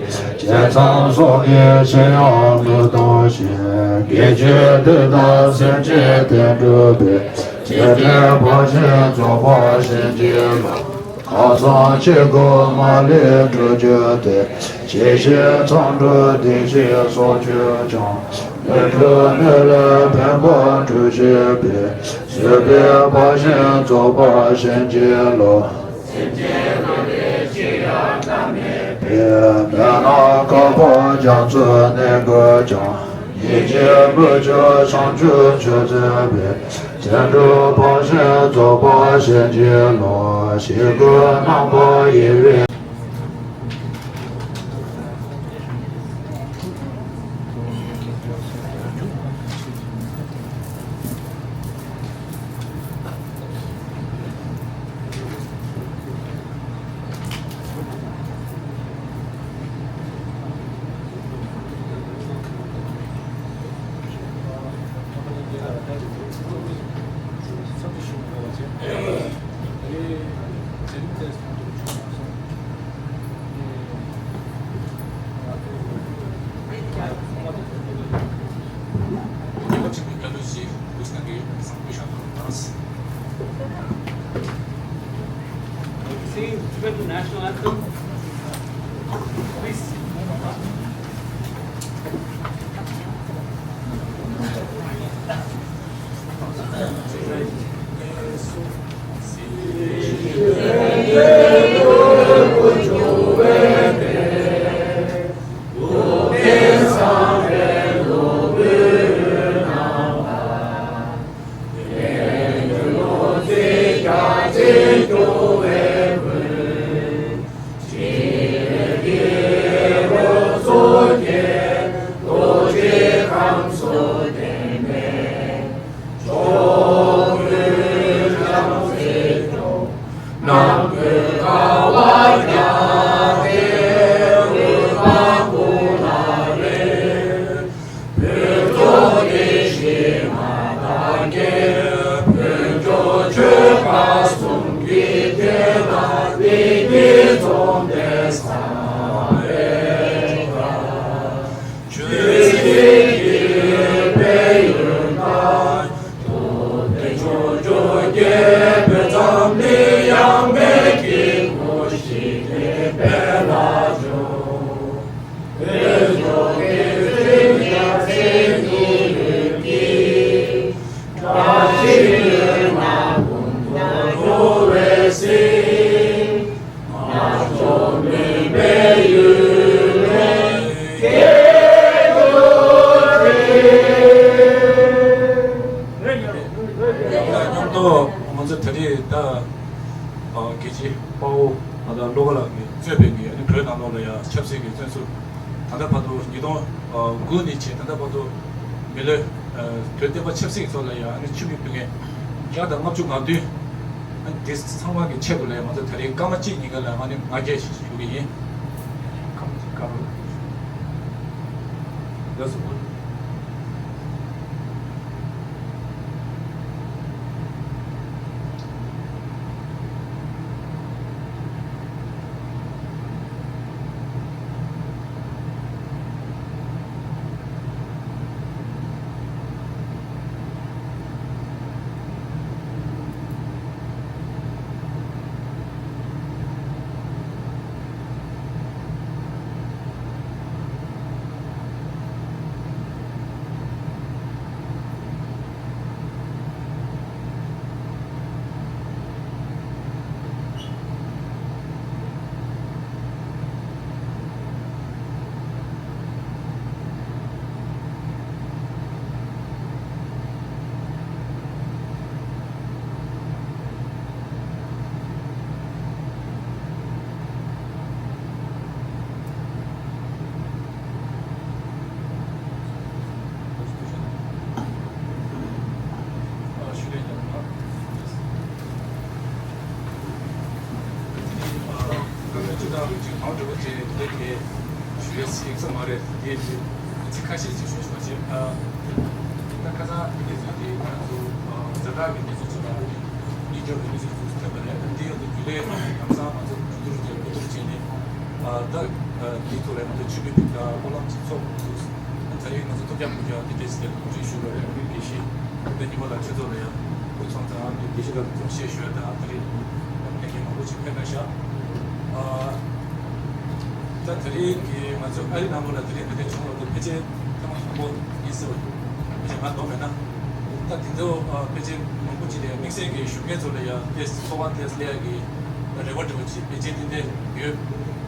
བྱས་ཙང་སྲོག་གི་ཕྱིར་ཡང་མི་གཏོང་ཞིང་། དགེ་སྦྱོར་དེ་དག་སེམས་ཅན་དོན་སྒྲུབ་པའི། ཚུལ་ཁྲིམས་བག་ཅན་རྫོགས་པར་བྱིན་གྱིས་རློབས། ཁམས་གསུམ་སྐྱེ་དགུའི་མ་ལུས་སྒྲོལ་གྱུར་ཏེ། གཅེས་ཤིང་མཚམས་སྒྲུབ་སྡིག་བཤགས་གསོག་གྱུར་ཀྱང་། མི་འཁྲུགས་མི་ལུས་བེམ་པོ་འཁྲུགས་བྱེད་པའི། བཟོད་པའི་བག་ཅན་རྫོགས་པར་བྱིན་གྱིས་རློབས། སེམས་ཅན་རྣམས་ལ་ཅི་ཡང་བསམ་མེད་པའི། མི་སྣང་དཀར་པོ་རྒྱ་མཚོའི་གནས་བཀོད་ཀྱང་། ཡིད་ཀྱི་མུ་ཁྱུད་བྱང་ཆུབ་མཆོག་སྩོལ་བའི། བརྩོན་འགྲུས་བག་ཅན་རྫོགས་པར་བྱིན་གྱིས་རློབས། ཞིང་ཀུན་རྣམ་པར་དབྱེ་བའི། གི་བཟང་པོ་ཞིག་ཐོབ་ན། Sing Tibetan national anthem. Please. མཉམ་དུ་ང་ཚོ་ད་རེས་ད་རྒྱལ་གཅེས་དཔའ་བོ་ང་དང་བློ་དགའ་ལགས་ཀྱིས་གཙོས་པའི་ངས་ཨ་ནི་བོད་ནང་ལོགས་ལ་ཡང་ཆབ་སྲིད་ཀྱི་བཙོན་ཟུར་ད་ལྟ་བར་དུ་ཉིས་སྟོང་དགུ་ནས་བྱས་ད་ལྟ་བར་དུ་མི་ལོ་བོད་བསྟན་པ་ཆབ་སྲིད་སོགས་ལ་ཡང་ཨ་ནི་ཆིབས་བསྒྱུར་ཕུལ་མཁན་བརྒྱ་དང་ལྔ་བཅུ་ང་བདུན། ཨ་ནི་དེ་ཚང་མ་གི་ཆེད་དུ་ལ་ཡང་ང་ཚོ་ད་རེས་སྐར་མ་གཅིག་གཉིས་ཀ་ལ་ཨ་ནི་ང་རྒྱལ་ཞིག་ཞུ་གི་ཡིན། སྐར་མ་གཅིག་སྐར་མ། ལགས་སོ། ཞུ་ཡས་ཡིག་ཚང་མ་རེད། དེ་ཚིག་ཁ་ཤས་ཅིག་ཞུ་ཞུ་བ་བྱེད། ད་ཁ་སང་དེ་ཚོ་དེ་ང་ཚོ་ཛ་དྲག་གི་གནས་ཚུལ་ཚོ་ལ་གཉིས་སྐྱོར་གྱི་གནས་ཚུལ་ཚོ་ཐོན་པ་རེད། དེ་ཡང་དུ་རྒྱུན་ལས་ལམ་སང་ང་ཚོ་གོ་བསྡུར་བྱས་གོ་བསྡུར་བྱས་ནས་ད་དེའི་ཐོག་ལ་ང་ཚོ་ཆུ་བེད་ཐིག་ལ་སྤོ་ལགས་ཅིག་ཚོགས་འདུག་ད་རེས་ང་ཚོ་ཐུགས་རྒྱ་བསྐུལ་རྒྱ་འདི་འདྲས་ཞིག་དེ་གོ་སྒྲིག་ཞུས་པ་རེད། དགེ་བཤེས་དེ་ཉི་མ་ལ་ཆུ་ཚོགས་ལ་ཡང་སྐུ་ཚང་ཚང་གི་དགེ་བཤེས་ལ་གསུང་བཤད་ཞུས་ད་ད་རེས་ཕན་ཁེ་མང་པོ་ཅིག་ཕན་ན་ཤག་ད་ད་རེས་ཀྱི་ང་ཚོ་ཨ་རི་ནང་ལོགས་ལ་ད་རེས་ད་ལྟའི་བྱུང་བ་དེ་ཕལ་ཆེར་ཐེངས་མ་དང་པོ་ཡིན་སྲིད་པ། ཕལ་ཆེར་ང་འདོད་མེད་ན། ད་དེ་ཚོ་ཕལ་ཆེར་མང་པོ་ཅིག་ལ་དམིགས་བསལ་གྱི་ཞུ་མཁན་ཚོ་ལ་ཡང་ཏེ་ཚོར་བ་ཏེ་སླེབས་ཡ་གི་རེ་བ་འདྲ་བོ་ཅིག་ཕལ་ཆེར་ཏན་ཏན་ཡོད།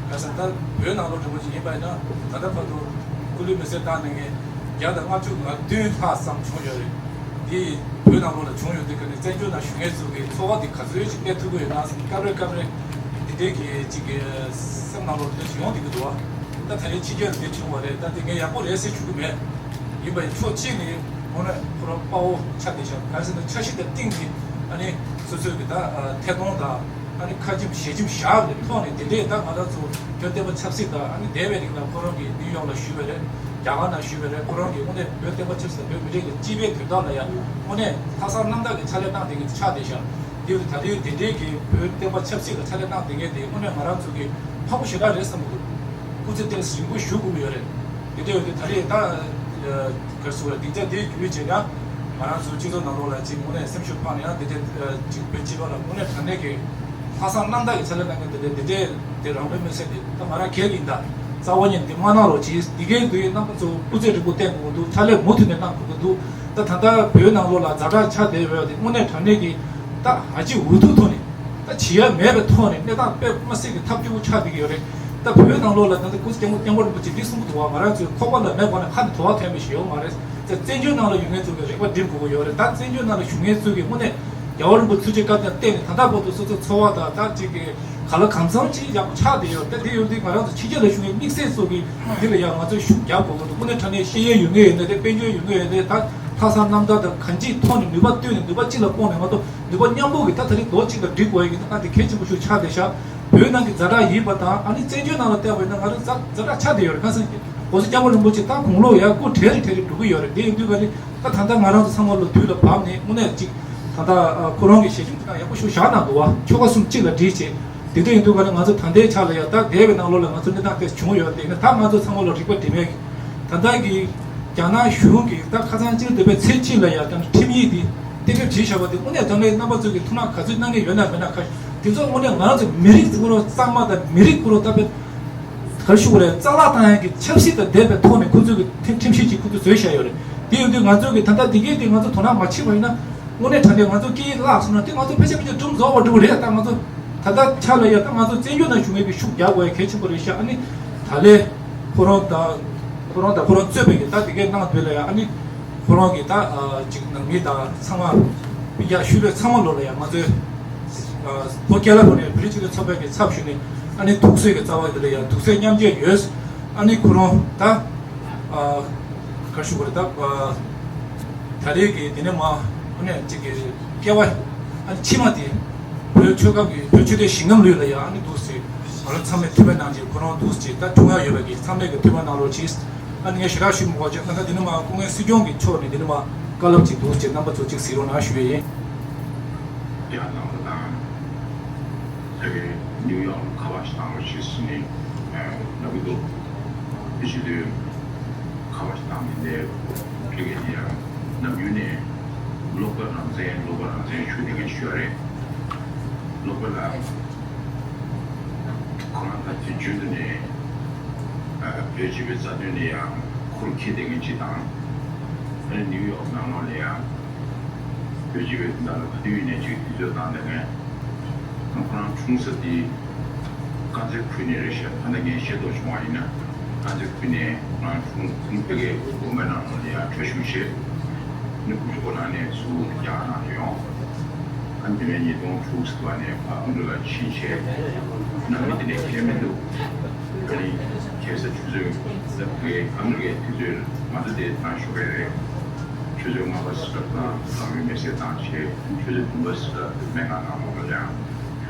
ག་ས་ད་བོད་ནང་ལོགས་འདྲ་བོ་ཅིག་ཡིན་པ་ཡིན་ན་ད་ལྟ་བར་དུ་སྐུ་ལུས་མེ་སྲེག་བཏང་གནང་མཁན་བརྒྱ་དང་ལྔ་བཅུ་ང་བདུན་ལྷག་ཙམ་བྱུང་ཡོད་རེད། འདི་བོད་ནང་ལོགས་ལ་བྱུང་ཡོད་དུས་ཀ་ནས་བཙན་བྱོལ་ནང་བཞུགས་མཁན་ཚོ་གི་ཚོར་བ་དེ་ག་ཚོད་ཅིག་སླེབས་ཐུབ་ཀྱི་ཡོད་ན་བསམ། སྐབས་རེ་སྐབས་རེ་འདི་འདྲའི་གི་ཅིག་གི་སེམས་ནང་ལོགས་དེ་ཡོང་བསྡད་ཀྱི་འདུག་བ། ད་ད་རེས་ཕྱི་རྒྱལ་ལ་འདི་བྱུང་བ་རེད། ད་འདི་ངས་ཡག་པོ་རེད་ཟེར་ཞུ་གི་མེད། ཡིན་པ་ཡིན་ཕྱོགས་གཅིག་ནས་དངོས་གནས་ཁོ་རང་དཔའ་བོ་ཆགས་བསྡད་ཤག་ག་རེ་ཟེར་ན་འཆར་གཞི་དང་སྟེང་གི་ཨ་ནི་སོ་སོའི་གི་ད་ཐད་གཏོང་དང་། ཨ་ནི་ཁ་ཆེམས་ཞལ་ཆེམས་བཞག་པའི་ཐོག་ནས་དེ་འདྲས་ད་ང་རང་ཚོ་བོད་བསྟན་པ་ཆབ་སྲིད་དང་ཨ་ནི་འདས་པའི་རིང་ལ་ཁོ་རང་གིས་ནིའུ་ཡོག་ལ་ཞུས་པ་རེད། རྒྱ་གར་ནང་ཞུས་པ་རེད། ཁོ་རང་གིས་དངོས་གནས་བོད་བསྟན་པ་ཆབ་སྲིད་དང་བོད་མི་རིགས་ཀྱི་སྤྱི་པའི་དོན་དག་ལ་ཡང་དངོས་གནས་ལྷག་བསམ་རྣམ་དག་གིས་ཕྱག་ལས་གནང་བསྡད་མཁན་ཆགས་བསྡད་ཤག་འདི་ད་རེས་དེ་འདྲས་ཀྱི་བོད་བསྟན་པ་ཆབ་སྲིད་ལ་ཕྱག་ལས་གནང་བསྡད་མཁན་དེ་དངོས་གནས་ང་རང་ཚོ་གི་ཕངས་པོ་ཞེ་དྲག་རེད་བསམ་གྱི་འདུག་སྐུ་ཚེ་ཏོག་ཙམ་རིང་པོ་བཞུགས་དགོས་ཀྱི་ཡོད་རེད། དེ་འདྲ་ཡོད་དུས་ད་རེས་ད་ག་རེ་ཟེར་དགོས་རེད། སྡིངས་ཆ་དེའི་བརྒྱུད་བྱས་ཀྱང་ ང་རང་ཚོའི་སྤྱི་ཚོགས་ནང་ལོགས་ལ་ཅིག་དངོས་གནས་སེམས་ཤུགས་འཕར་ནས་ཡང་འདི་འདྲའི་ཅིག་བོད་སྤྱི་པ་ལ་དངོས་གནས་དྲང་གནས་ཀྱི་ལྷག་བསམ་རྣམ་དག་གི་ཕྱག་ལས་གནང་མཁན་འདི་འདྲའི་འདི་འདྲའི་འདི་རང་དཔེ་མི་སྲིད་འདི་ད་ང་རང་གལ་ཡིན་ད་རྩ་བ་ཉིད་འདི་མ་གནང་རོགས་གྱིས། འདི་གའི་འདི་ཡི་རྣམ་པ་ཚོ་སྐུ་ཚེ་རིང་པོ་བརྟན་དགོས་ཀྱི་འདུག་ཕྱག་ལས་མུ་མཐུད་ནས་གནང་དགོས་ཀྱི་འདུག་ད་ད་ལྟ་བོད་ནང་ལོགས་ལ་ཛ་དྲག་ཆགས་བསྡད་ཡོད་དེ་དངོས་གནས་དྲང་གནས་ཀྱི་ད་ཧ་ཅི་འུ་ཐུག་ཐུག་ནས། ད་བྱེད་ཡ་མེད་པའི་ཐོག་ནས་གནས་སྟངས་དཔེ་མ་སྲིད་ཀྱི་ཐབས་སྐྱོ་པོ་ཆགས་བསྡད་ཀྱི་ཡོད་རེད། ད་བོད་ནང་ལོགས་ལ་ད་ལྟ་སྐུ་ཚེ་སྐྱབས་མགོན་སྐྱབས་མགོན་རིན་པོ་ཆེ་འདི་གསུང་གི་འདུག་བ། ང་རང་ཚོའི་ཁོག་པ་ལ་མེད་པ་ནས་ཁ་ནས་དོ་བ་ཐོན་པ་ཞིག་ཡོད་མ་རེད། ད་བཙན་བྱོལ་ནང་ལ་ཡོད་མཁན་ཚོ་གི་རེ་བ་འགྲིམ་དགོས་ཀྱི་ཡོད་རེད། ད་བཙན་བྱོལ་ནང་ལ་བཞུགས་མཁན་ཚོ་གི་དངོས་གནས་རྒྱལ་བ་རིན་པོ་ཆེ་ཐུགས་རྗེ་བཀའ་དྲིན་བརྟེན་ནས་ད་ལྟ་བར་དུ་སོ་སོའི་འཚོ་བ་དང་ད་ཅིག་གི་ག་ལ་གང་འཚམ་ཅིག་ཡག་པོ་ཆགས་བསྡད་ཡོད། ད་དེ་ཡོད་དུས་ང་རང་ཚོ་ཕྱི་རྒྱལ་ལ་བཞུགས་མཁན་དམིགས་བསལ་ཚོ་གི་འདི་ལ་ཡང་ང་ཚོས་ཤུགས་རྒྱག་དགོས་ཀྱི་འདུག་དངོས་གནས་དྲང་གནས་ཤེས་ཡོན་ཡོད་མཁན་ཡོད་ནའི་རེད། དཔལ་འབྱོར་ཡོད་མཁན་ཡོད་ནའི་རེད། ད་ལྷག་བསམ་རྣམ་དག་དང་གང་ཅིའི་ཐོག་ནས་ནུས་པ་བཏོན་ནས་ནུས་པ་གཅིག་ལ་སྤུངས་ནས་ང་ཚོ་ནུས་པ་མཉམ་སྤུངས་ཀྱིས་ད་ད་རེས་རྡོག་གཅིག་ལ་སྒྲིལ་དགོས་ཡ་ཡིན་ན་ད་དེ་གལ་ཆེན་པོ་ཞིག་ཆགས་བསྡད་ཤག་བོད་ནང་གི་ཛ་དྲག་ཡིན་པ་དང་ཨ་ནི་བཙན་བྱོལ་ནང་ལ་བལྟས་པ་ཡིན་ན་ང་རང་ཛ་ཛ་དྲག་ཆགས་བསྡད་ཡོད་རེད། གང་ཟེར་ན་༸གོང་ས་༸སྐྱབས་མགོན་རིན་པོ་ཆེ་ད་དགུང་ལོ་ཡ་སྐུ་གྲལ་རེ་གྲལ་རེ་འགྲོ་གི་ཡོད་རེད། དེ་ཡིན་དུས་ག་ནི་ད་ད་ལྟ་ང་རང་ཚོ་ཚང་མ་ལོ་དུས་ལ་བབས་ནས་དངོས་གནས་ཅིག་ད་ལྟ་ཁོ་རང་གི་ཞལ་ཆེམས་དེ་ནང་ཡག་པོ་ཞིག་བཞག་གནང་འདུག་བ། ཆོལ་ཁ་གསུམ་གཅིག་ལ་སྒྲིལ་བྱས། དེ་འདྲ་ཡིན་དུས་ག་ནི་ང་ཚོ་ད་ལྟའི་ཆ་ལ་ཡ་ད་འདས་པའི་ནང་ལོགས་ལ་ང་ཚོ་གནས་སྟངས་དེ་བྱུང་ཡོད་དེ་ནི་ད་ང་ཚོ་ཚང་མ་ལ་རིག་པ་འགྲིམ་ཡས་ཀྱི་ད་ལྟ་གི་རྒྱ་ནག་གཞུང་གིས་ད་ཁ་སང་སྤྱི་ཟླ་བདུན་པའི་ཚེས་གཅིག་ལ་ཡ་ད་ཁྲིམས་ཡིག་འདི་གཏན་འབེབས་བྱས་བཞག་པ་དེ་དངོས་གནས་དྲང་གནས་རྣམ་པ་ཚོ་གིས་ཐུགས་སྣང་ག་ཚོད་གནང་གི་ཡོད་ན་མེད་ན་ཁ་དེ་ཚོ་དངོས་གནས་ང་རང་ཚོ་མི་རིགས་ཀྱི་ཀུན་སློང་གཙང་མ་དང་མི་རིགས་ཀུན་སློང་ད་དཔེ་ག་རེ་ཞུ་དགོས་རེད། རྩ་བརླག་བཏང་ཡས་ཀྱི་ཆབ་སྲིད་དང་འབྲེལ་བའི་ཐོག་ནས་ཁོ་ཚོས་ཀྱི་ཁྲིམས་ཁྲིམས་གཞི་ཅིག་ཁོ་ཚོས་བཟོས་བཞག་ཡོད་རེད། དེ་ཡིན་དུས་ང་ཚོ་གི་ད་ལྟ་འདི་གའི་དེ་ང་ཚོ་དོ་སྣང་མ་བྱེད་པ་ཡིན་ན། དངོས་གནས་དྲང་གནས་ང་ཚོ་སྐད་ཡིག་བརླག་སོང་ན་དེ་ང་ཚོ་ཕལ་ཆེར་ཕལ་ཆེར་གྲུབ་རྫོགས་པ་འགྲོ་གི་རེད། ད་ང་ཚོ་ད་ལྟ་ཆ་ལ་ཡ་ད་ང་ཚོ་བཙན་བྱོལ་ནང་བཞུགས་མཁན་གྱི་ཤུགས་རྒྱག་དགོས་ཡ་གལ་ཆེན་པོ་རེད་ཤག་ཨ་ནི་ད་ལས་ཁོ་རང་ད་ཁོ་རང་ད་ཁོ་རང་གཙོས་པའི་གི་ད་དེ་གའི་གནང་དུས་ལ་ཡ་ཨ་ནི་ཁོ་རང་གི་ད་ཅིག་ནང་མི་ད་ཚང་མ་ཡ་ཤུལ་ལས་ཚང་མ་ལོ་ལ་ཡ་ང་ཚོའི་བོད་རྒྱལ་ལ་བོད་ནས་བོད་རིགས་ཆེད་དོན་ཚོགས་པའི་གི་ཚབ་ཞུས་ནས་ཨ་ནི་ཐུགས་སྲས་ཀྱི་རྩ་བ་དེ་ལ་ཡ་ཐུགས་སྲས་མཉམ་བརྗེ་ཡོད། ཨ་ནི་ཁོ་རང་ད། ཨ་ག་རེ་ཞུ་དགོས་རེད་ད། ཨ་ད་རེས་ཀྱི་དེ་ནས་མ་ཨ་ནི་གཅིག་གི་སྐྱེ་བ་ཨ་ནི་ཕྱི་མ་དེ་བོད་ཆོལ་ཁ་གི་བོད་ཆོས་དད་ཞིང་ཁམས་ལུས་ལ་ཡ་ཨ་ནི་འདུག་སེ་ང་རང་ཚང་མས་ཐུགས་ཕན་གནང་རྗེས་ཁོ་རང་འདུག་སེ་ད་ཆུང་ཡ་ཡོད་པ་གི་ཚང་མས་གི་ཐུགས་ཕན་གནང་རོགས་གྱིས། ཨ་ནི་ངས་ཞེ་དྲག་ཞུ་མི་དགོས་ཅིག་ད་ལྟ་དེ་ནས་མ་སྐུ་ངལ་སྲིད་སྐྱོང་གི་ཕྱོགས་ནས་དེ་ནས་མ་བཀའ་སློབ་ཅིག་འདུག་སེ་རྣམ་པ་ཚོ་ཅིག་གཟིགས་རོགས་གནང་ཞུ་ཡས་ཡིན། རྒྱ་ནག་ལ་དང་། དེ་གའི་ནིའུ་ཡོག་ལ་ཁ་པར་ཞིག་བཏང་རོགས་ཞེས་ཟེར་ནས་ལབ་ཀྱི་འདུག་དེ་བྱེད་དུས་ཁ་པར་ཞིག་བཏང་མི་འདི་ཕ་གི་དེ་ཡང་ནམ་རྒྱུན་ནས་ལོག་པ་རང་བཙན་ལོག་པ་རང་བཙན་ཞུ་བསྡད་མཁན་ཞིག་ཡོད་རེད། ལོག་པ་ལ་ཁོ་རང་ད་དུས་རྒྱུན་དུ་ནས་བོད་སྤྱི་པའི་རྩ་དོན་ལ་ཡང་ཁུར་འཁྱེར་བསྡད་མཁན་ཅིག་དང་། ཨ་ནི་ནིའུ་ཡོག་ནང་ལོགས་ལ་ཡང་། བོད་སྤྱི་པའི་དོན་དག་ལ་ག་དུས་ཡིན་ནའི་ཅིག་དུས་ཚོད་བཏང་བསྡད་མཁན། ཁོ་རང་འཁྲུངས་ས་དེ་དཀར་མཛེས་ཁུལ་ནས་རེད་ཤག་ད་ལྟ་ངས་ཤེས་རྟོགས་བྱུང་བ་ཡིན་ན་དཀར་མཛེས་ཁུལ་ནས་ཁོ་རང་འཁྲུངས་ཁུངས་ཕ་གིའི་དགོན་པ་ནང་ལོགས་ལ་ཡང་གྲྭ་ཞུགས་བྱས། ནི་ཁོ་ཚོ་ཁོ་རང་ནས་ཚུར་རྒྱ་གར་ནང་ལ་ཡོང་། ཨ་ནི་དེ་ནས་ཉིས་སྟོང་དྲུག་ཙམ་ནས་ཕར་ཨ་མི་རི་ཀ་ཕྱིན་བྱས་ནང་མི་དེ་ནས་ཁྱེར་མི་འདུག་ཨ་ནི་ཁ་སང་ཆུ་ཚོད་ཨ་མི་རི་ཀའི་དུས་ཚོད་ང་ཚོ་དེ་དང་ཞོགས་པ་རེད། ཆུ་ཚོད་ལྔ་པ་ཙམ་ལ་ལམ་རིམ་མེ་སེ་བཏང་བྱས་ཆུ་ཚོད་བདུན་པ་ཙམ་ལ་སྨན་ཁང་ནང་ལོགས་ལ་ཡང་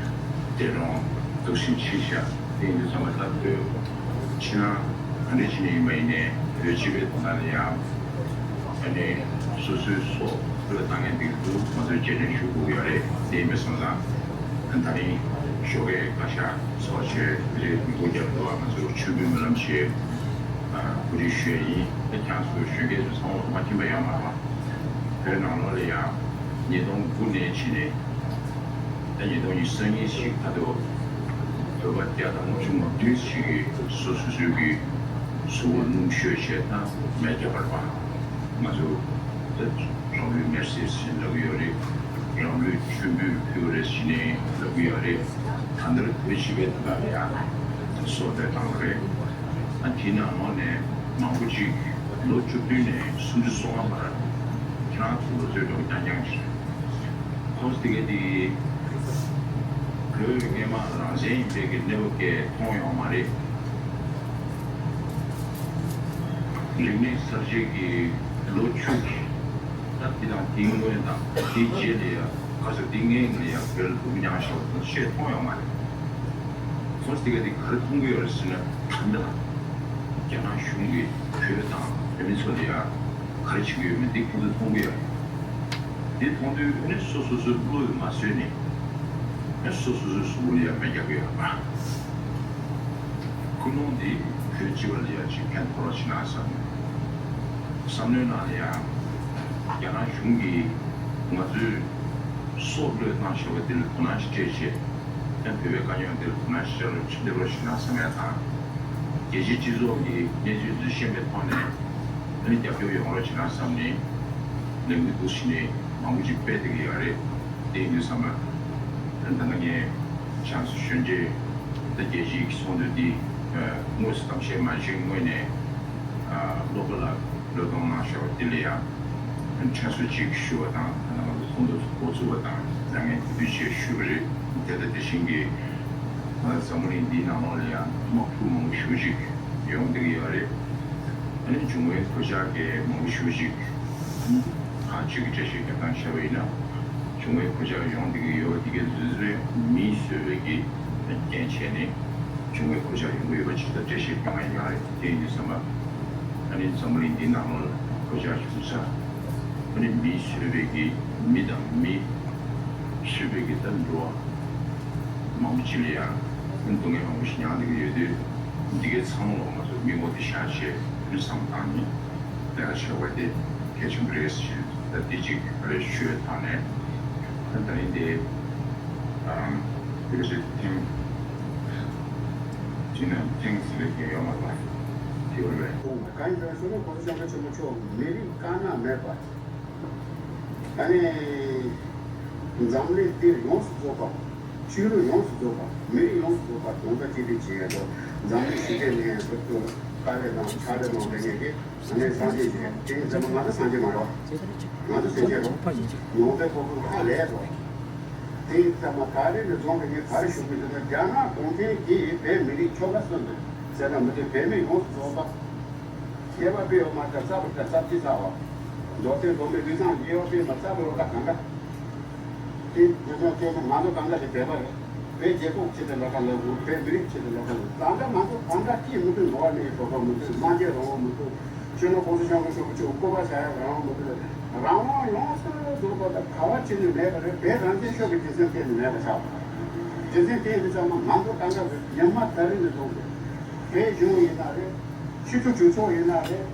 བསྡད་རུང་འདུག་སེ་ཕྱིན་བཞག་དེ་ཡིན་དུས་ཚང་མ་ལྟ་འདོད་ཕྱི་ནང་ག་འདྲ་བྱས་ནས་ཡིན་པ་ཡིན་ནའི་བོད་སྤྱི་པའི་དོན་དག་ལ་ཡང་ཨ་ནི་སོ་སོའི་སྲོག་བློས་བཏང་མཁན་འདི་ཚོ་ང་ཚོས་རྗེས་དྲན་ཞུ་དགོས་ཀྱི་ཡོད་རེད། དེ་ཡིན་པ་སོང་ཙང་ད་རིང་ཞོགས་ཀས་བཀའ་ཤག་ཚོགས་བྱས་དེ་རིང་མི་འགོ་རྒྱབ་འདུག་ང་ཚོ་མཆོད་འབུལ་སྨོན་ལམ་བྱས་གོ་སྒྲིག་ཞུ་ཡ་ཡིན། ད་ཁྱེད་ཚོ་གཞོན་སྐྱེས་ཚོ་ཚང་མ་མ་མཁྱེན་པ་ཡོད་མ་རེད། བོད་ནང་ལོགས་ལ་ཡང་ཉིས་སྟོང་དགུ་ནས་ཕྱིན་ནས་ད་ཉིས་སྟོང་ཉི་ཤུ་རྩ་གཉིས་ཤིག་ད་དུ་བོད་པ་བརྒྱ་དང་ལྔ་བཅུ་ང་བདུན་ཞིག་གིས་སོ་སོ་སོའི་གི་གཟུགས་པོ་སྣུམ་བཤོས་བྱས་ད་མེ་བརྒྱབ་པ་རེད་པ། ང་ཚོ་ད་རང་ལུས་མེར་སྲེག་ཟེར་ལབ་ཀྱི་ཡོད་རེད། རང་ལུས་མཆོད་འབུལ་ཕུལ་བ་རེད་ཟེར་ནས་ལབ་ཀྱི་ཡོད་རེད། ད་ལྟར་བོད་སྤྱི་པའི་དོན་དག་ལ་ཡང་སྲོག་བློས་བཏང་བ་རེད། ཨ་དེའི་ནང་ལོགས་ནས་མང་པོ་ཅིག་ལོ་བཅུ་བདུན་ནས་སུམ་ཅུ་སོ་ལྔ་བར་ཁྱེད་རང་ཚོ་ལོ་ཚོད་འགྲོ་རྐྱང་རྐྱང་ཞིག་རེད། ཁོང་ཚོ་དེ་ག་དེ་ལོའི་སྔས་མ་རང་བཙན་ཡིན་པའི་གི་གནས་བབ་སྐད་མཐོང་ཡོད་མ་རེད། རིག་གནས་གསར་བརྗེ་གི་ལོ་བཅུ་གི་ད་དེ་དང་དེའི་སྔོན་དང་དེའི་རྗེས་ལ་ཡ་ག་ཚོད་དེའི་སྔའི་ལ་ཡ་བོད་ལ་སྡུག་མྱངས་བཞག་པ་དེ་ཚོ་ཆེས་མཐོང་ཡོད་མ་རེད། ཁོང་ཚོ་དེ་ག་དེ་ག་རེ་མཐོང་གི་ཡོད་རེད་ཟེར་ན་ད་ལྟ་རྒྱ་ནག་གཞུང་གིས་བོད་དང་བོད་མི་ཚོ་ལ་ཡ་ག་རེ་བྱེད་ཀྱི་ཡོད་མེད་འདི་ཁོང་ཚོས་མཐོང་གི་ཡོད་རེད། འདི་མཐོང་དུས་ཨ་ནི་སོ་སོ་སོའི་བློ་ཡིས་མ་བཟོད་ནས་ཨ་ནི་སོ་སོ་སོའི་གཟུགས་པོ་ལ་ཡ་མེ་བརྒྱབ་ཀྱི་ཡོད་རེད་པ། ཀུན་སློང་འདི་བོད་སྤྱི་པ་ལ་ཡ་ཅིག་ཕན་ཐོགས་རོགས་བྱེད་ན་བསམ། བསམ་བློའི་ནང་ལ་ཡ་ རྒྱ་ནག་གཞུང་གིས་ང་ཚོའི་སྲོག་བློས་བཏང་བཞག་པ་འདི་ལ་དོ་སྣང་ཞིག་སྤྲད་བྱས། ཡང་བོད་པའི་དཀའ་རྙོག་འདི་ལ་དོ་སྣང་ཞིག་སྤྲད་རོགས་ཞུ་ན་བསམ་ཡ་དང་། རྒྱལ་སྤྱིའི་སྤྱི་ཚོགས་ཀྱི་གནས་ཚུལ་འདི་ཤེས་པའི་ཐོག་ནས་ཨ་ནི་རྒྱབ་སྐྱོར་ཡོང་རོགས་བྱེད་ན་བསམ་ནས་ལས་འགུལ་འདུག་ཞིག་ནས་མང་པོ་ཅིག་སྤེལ་བསྡད་ཀྱི་ཡོད་རེད། དེ་ཡིན་དུས་ཙམ་པ་ད་ལྟ་ངས་བྱང་སེ་གཞོན་སྐྱེས་ད་རྒྱལ་སྤྱིའི་ཚོགས་འདུ་འདི་དངོས་སུ་གཏམ་བཤད་མ་བྱས་སྔོན་ནས་སློབ་གྲྭ་ལ་བློས་གཏོང་གནང་ཞོར་འདི་ལ་ཡང་། དྲན་གསོ་ཅིག་ཞུ་བ་དང་། ད་ནང་ལ་ཚོགས་འདུ་འགོ་བཙུགས་པ་དང་། ལས་ངན་དེ་དུས་ཆེད་ཞུ་བ་རེད། དེ་ལྟ་དེ་བཞིན་གྱི་ང་འཛམ་བུ་གླིང་འདིའི་ནང་ལོགས་ལ་ཡང་དམག་འཁྲུག་མང་པོ་ཞེ་པོ་ཅིག་ཡོང་བསྡད་ཀྱི་ཡོད་རེད། ཨ་ནི་འབྱུང་བའི་གོད་ཆག་གི་མང་པོ་ཞེ་པོ་ཅིག་ཨ་ནི་ཁག་ཅིག་གི་འགྲེལ་བཤད་རྒྱག་སྟངས་བྱས་པ་ཡིན་ན། འབྱུང་བའི་གོད་ཆག་ཡོང་བསྡད་ཀྱི་ཡོད་པ་དེ་གའི་ལུས་རེད། མིས་བཟོས་པའི་གི་རྐྱེན་བྱས་ནས་འབྱུང་བའི་གོད་ཆག་ཡོང་གི་ཡོད་པ་ཇི་ལྟར་འགྲེལ་བཤད་རྒྱག་ང་ཡོད་རེད། དེ་ཡིན་དུས་ཙམ་པ་ཨ་ནི་འཛམ་བུ་གླིང་འདིའི་ནང་ལོགས་ལ་གོད་ཆག་བྱུང་ས་ཨ་ནི་མིས་བཟོས་པའི་གི་མི་དང་མི་བཟོས་པའི་གི་ད་འགྲོ་བ་མང་པོ་ཅིག་ལ་ཡང་སྡུག་བསྔལ་མང་པོ་ཞིག་མྱངས་བསྡད་ཀྱི་ཡོད་དུས། འདི་གའི་ཚང་མ་ལོག་ང་ཚོ་མིག་ངོ་དེ་བཞག་བྱས་ཨ་ནི་བསམ་བློ་བཏང་ནས་ལས་ཀ་བྱེད་དགོས་དེ་གལ་ཆེན་པོ་རེད་ཞེས་ད་འདི་གཅིག་རེ་ཞུ་བའི་ཐོག་ནས། ད་ད་རིང་འདི་ཨམ་དེ་ག་ཞིག་ཐེངས་གཅིག་ནས་ཐེངས་ཟེར་བའི་རྒྱུན་ཡོད་མ་རེད། དེ་བ་རེད། གང་ཡིན་ཟེར་ན་གོང་ས་སྐྱབས་མགོན་ཆེན་པོ་མཆོག་མི་རིགས་དཀར་ནག་མེད་པ། ཨ་ནི་འཛམ་གླིང་འདིར་ཡོངས་སུ་རྫོགས་པ། ཆོས་ལུགས་ཡོངས་སུ་རྫོགས་པ། མི་རིགས་ཡོངས་སུ་རྫོགས་པ་གདུང་སེམས་གཅིག་སྒྲིལ་བྱེད་ཡ་དང་། འཛམ་གླིང་ཞི་བདེ་གནས་ཡ་སློབ་ཕྲུག་དཀའ་ལས་དང་ཕྱག་ལས་གནང་བའི་ངེད་ཀྱིས། ཨ་ནི་སངས་རྒྱས་ཞིག་རེད། དེ་ཡིན་ཙང་ང་ཚོ་སངས་རྒྱས་མ་རེད། ང་ཚོ་སེམས་ཅན་རེད། ནང་པའི་སྤོབས་པ་ཧ་ལས་རེད། དེ་ཡིན་ཙང་མ་ག་རེ་ནས་བཟུང་སྟེ་ངས་ག་རེ་ཞུ་དགོས་ཟེར་ན། རྒྱ་ནག་གུང་ཁྲན་གྱིས་བོད་མི་རིགས་ཆོལ་ཁ་གསུམ་དུ་ཟེར་ན་མི་འདུག་བོད་མི་ཡོངས་སུ་རྫོགས་པ། སྐྱེས་པ་སྤེལ་བ་མ་ལྟར་རྩ་བ་ལྟར་རྩ་བརྒྱུད་རྩ་བ། མདོ་སྟོད་མདོ་སྨད་དབུས་གཙང་རྒྱལ་བ་སྤེལ་མ་རྩ་བ་ལོ་ཀ་གང་ག་དེ་དེ་ཚོ་དེ་ཚོ་ང་ཚོ་གང་ག་དེ་བོད་པ་རེད། བོད་རྒྱལ་ཁབ་ཆེད་དུ་ལས་ཀ་ལས་དགོས། བོད་མི་རིགས་ཆེད་དུ་ལས་ཀ་ལས། ད་ལྟ་ང་ཚོ་གང་ག་སྐྱིད་མི་ཐུབ། འགྲོ་བ་མིའི་ཐོབ་ཐང་མི་ཐུབ། སྨྲ་བརྗོད་རང་དབང་མི་ཐུབ། སྤྱི་ནོར་གོང་ས་སྐྱབས་མགོན་ཆེན་པོ་མཆོག་སྐུ་པར་བཞག་ཡ་རང་དབང་མི་ཐུབ། རང་དབང་ཡོངས་སུ་རྫོགས་པ་དང་ག་བ་ཕྱིན་ནས་མེད་པ་རེད། བོད་རང་བཙན་ཤོར་བའི་རྒྱུ་མཚན་གཏན་ནས་མེད་པ་ཆགས་པ། རྒྱུ་མཚན་དེ་ཡིན་དུས་ཙམ་ན་ང་ཚོ་གང་ག་རེད། ཉི་མ་ད་རིང་ནས་བཟུང་སྟེ་བོད་གཞུང་ཡིན་ན་རེད། སྤྱི་འཐུས་གྲོས་ཚོགས་ཡིན་ན་རེད།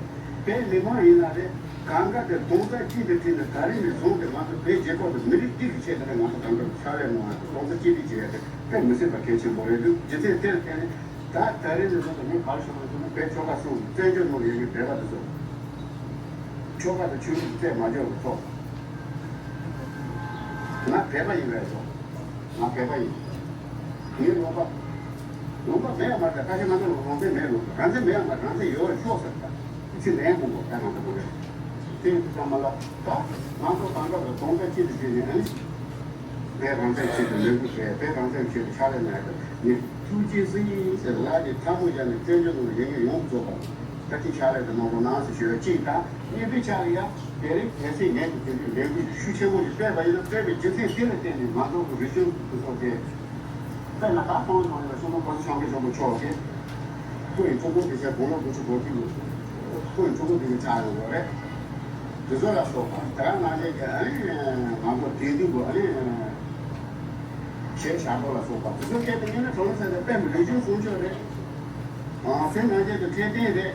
བོད་མི་མང་ཡིན་ན་རེད། གང་ག་དེ་གདོང་རྩ་གཅིག་ཏུ་བསྒྲིལ་ནས་ད་རིང་ནས་བཟུང་སྟེ་ང་ཚོ་བོད་རྒྱལ་ཁབ་དང་མི་རིགས་གཅིག་གི་ཆེད་དུ་ང་ཚོ་གང་ག་ཕྱག་ལས་གནང་བ་དང་གདོང་རྩ་གཅིག་ཏུ་བྱེད་ཡ་དེ་དཔེ་མི་སྲིད་པ་གལ་ཆེན་པོ་རེད་འདུག་རྒྱུ་མཚན་དེར་བརྟེན་ནས་ད་ད་རིང་ནས་བཟུང་སྟེ་ངས་ག་རེ་ཞུ་དགོས་ཟེར་ན། བོད་ཆོལ་ཁ་གསུམ་བཙན་བྱོལ་ནང་ལ་ཡོད་པའི་བོད་པ་དེ་ཚོ་ཆོལ་ཁ་དང་ཆོས་ལུགས་རྩད་མ་འཇོག་པའི་ཐོག་ང་བོད་པ་ཡིན་པའི་ཐོག་ང་བོད་པ་ཡིན། ངའི་ལུང་པ། ལུང་པ་མེད་ཡ་མ་རེད། ད་ཁ་ཤས་ང་ཚོ་ལ་རང་བཙན་མེད་ལུང་པ། རང་བཙན་མེད་ཡ་མ་རེད། རང་བཙན་ཡོད་རེད་ཤོག་ཟེར། ད་ཅི་ལན་དགོངས་པ་ད་ང་ཚོ་དགོས་རེད། དེ་ཡིན་དུས་ཙམ་མ་ལ་ད་ང་ཚོ་གང་འདྲ་རེད། གདོང་ཐག་གཅིག་ཏུ་བསྒྲིལ་ནས་ཨ་ནི་བོད་རང་བཙན་ཆེད་དུ་ལས་འགུལ་བྱས། བོད་རང་བཙན་ཆེད་དུ་ཕྱག་ལས་གནང་ཡ་དང་ནི་ཐུགས་རྗེ་གཟིགས་ཟེར་ལག་གི་ཐལ་མོ་སྦྱར་ནས་བཙན་བྱོལ་ནང་ལ་ཡོད་མཁན་ཡོངས་རྫོགས་པ་ད་ཅི་ཕྱག་ལས་དུ་གནང་རོགས་གནང་ཟེར་ཞུ་ཡ་གཅིག་དང་། གཉིས་པའི་ཆ་ལ་ཡང་དེ་རིང་གལ་སྲིད་ངས་ཀྱི་དེ་འདྲའི་ལས་འགུལ་ཤུགས་ཆེན་པོ་ཞིག་སྤེལ་བ་ཡིན་ན། སྤེལ་བའི་རྒྱུ་མཚན་དེ་ལ་བརྟེན་ནས་ང་ཚོ་གི་རིག་གཞུང་དེ་ཚོ་དེ་དཔེར་ན་ད་སོང་སོང་ཡོད་སོང་ན་གོང་ས་སྐྱབས་མགོན་ཆེན་པོ་མཆོག་གིས་སྐུ་ཡི་ཐུགས་དགོངས་དེ་བཞིན་དགུང་ལོ་དགུ་བཅུ་གོ་གཅིག་ལོ་སྐུ་ཡི་ཐུགས་དགོངས་དེ་བཞིན་ཆགས་ཡོང་གི་རེད། དེ་ཚོ་ལ་སོགས་པ་དེ་ག་ནང་བཞིན་གྱི་ཨ་ནི་ང་ཚོ་དེང་དུས་ཀྱི་ཨ་ནི་གཞས་ཞབས་བྲོ་ལ་སོགས་པ་དེ་ཚོ་སྐད་དུ་ཉན་ན་གྲོང་གསེབ་དེ་དཔེ་མི་རིག་གཞུང་སྲུང་སྐྱོབ་རེད། ཨ་དེ་ནང་བཞིན་གྱི་འཕྲོད་བསྟེན་རེད།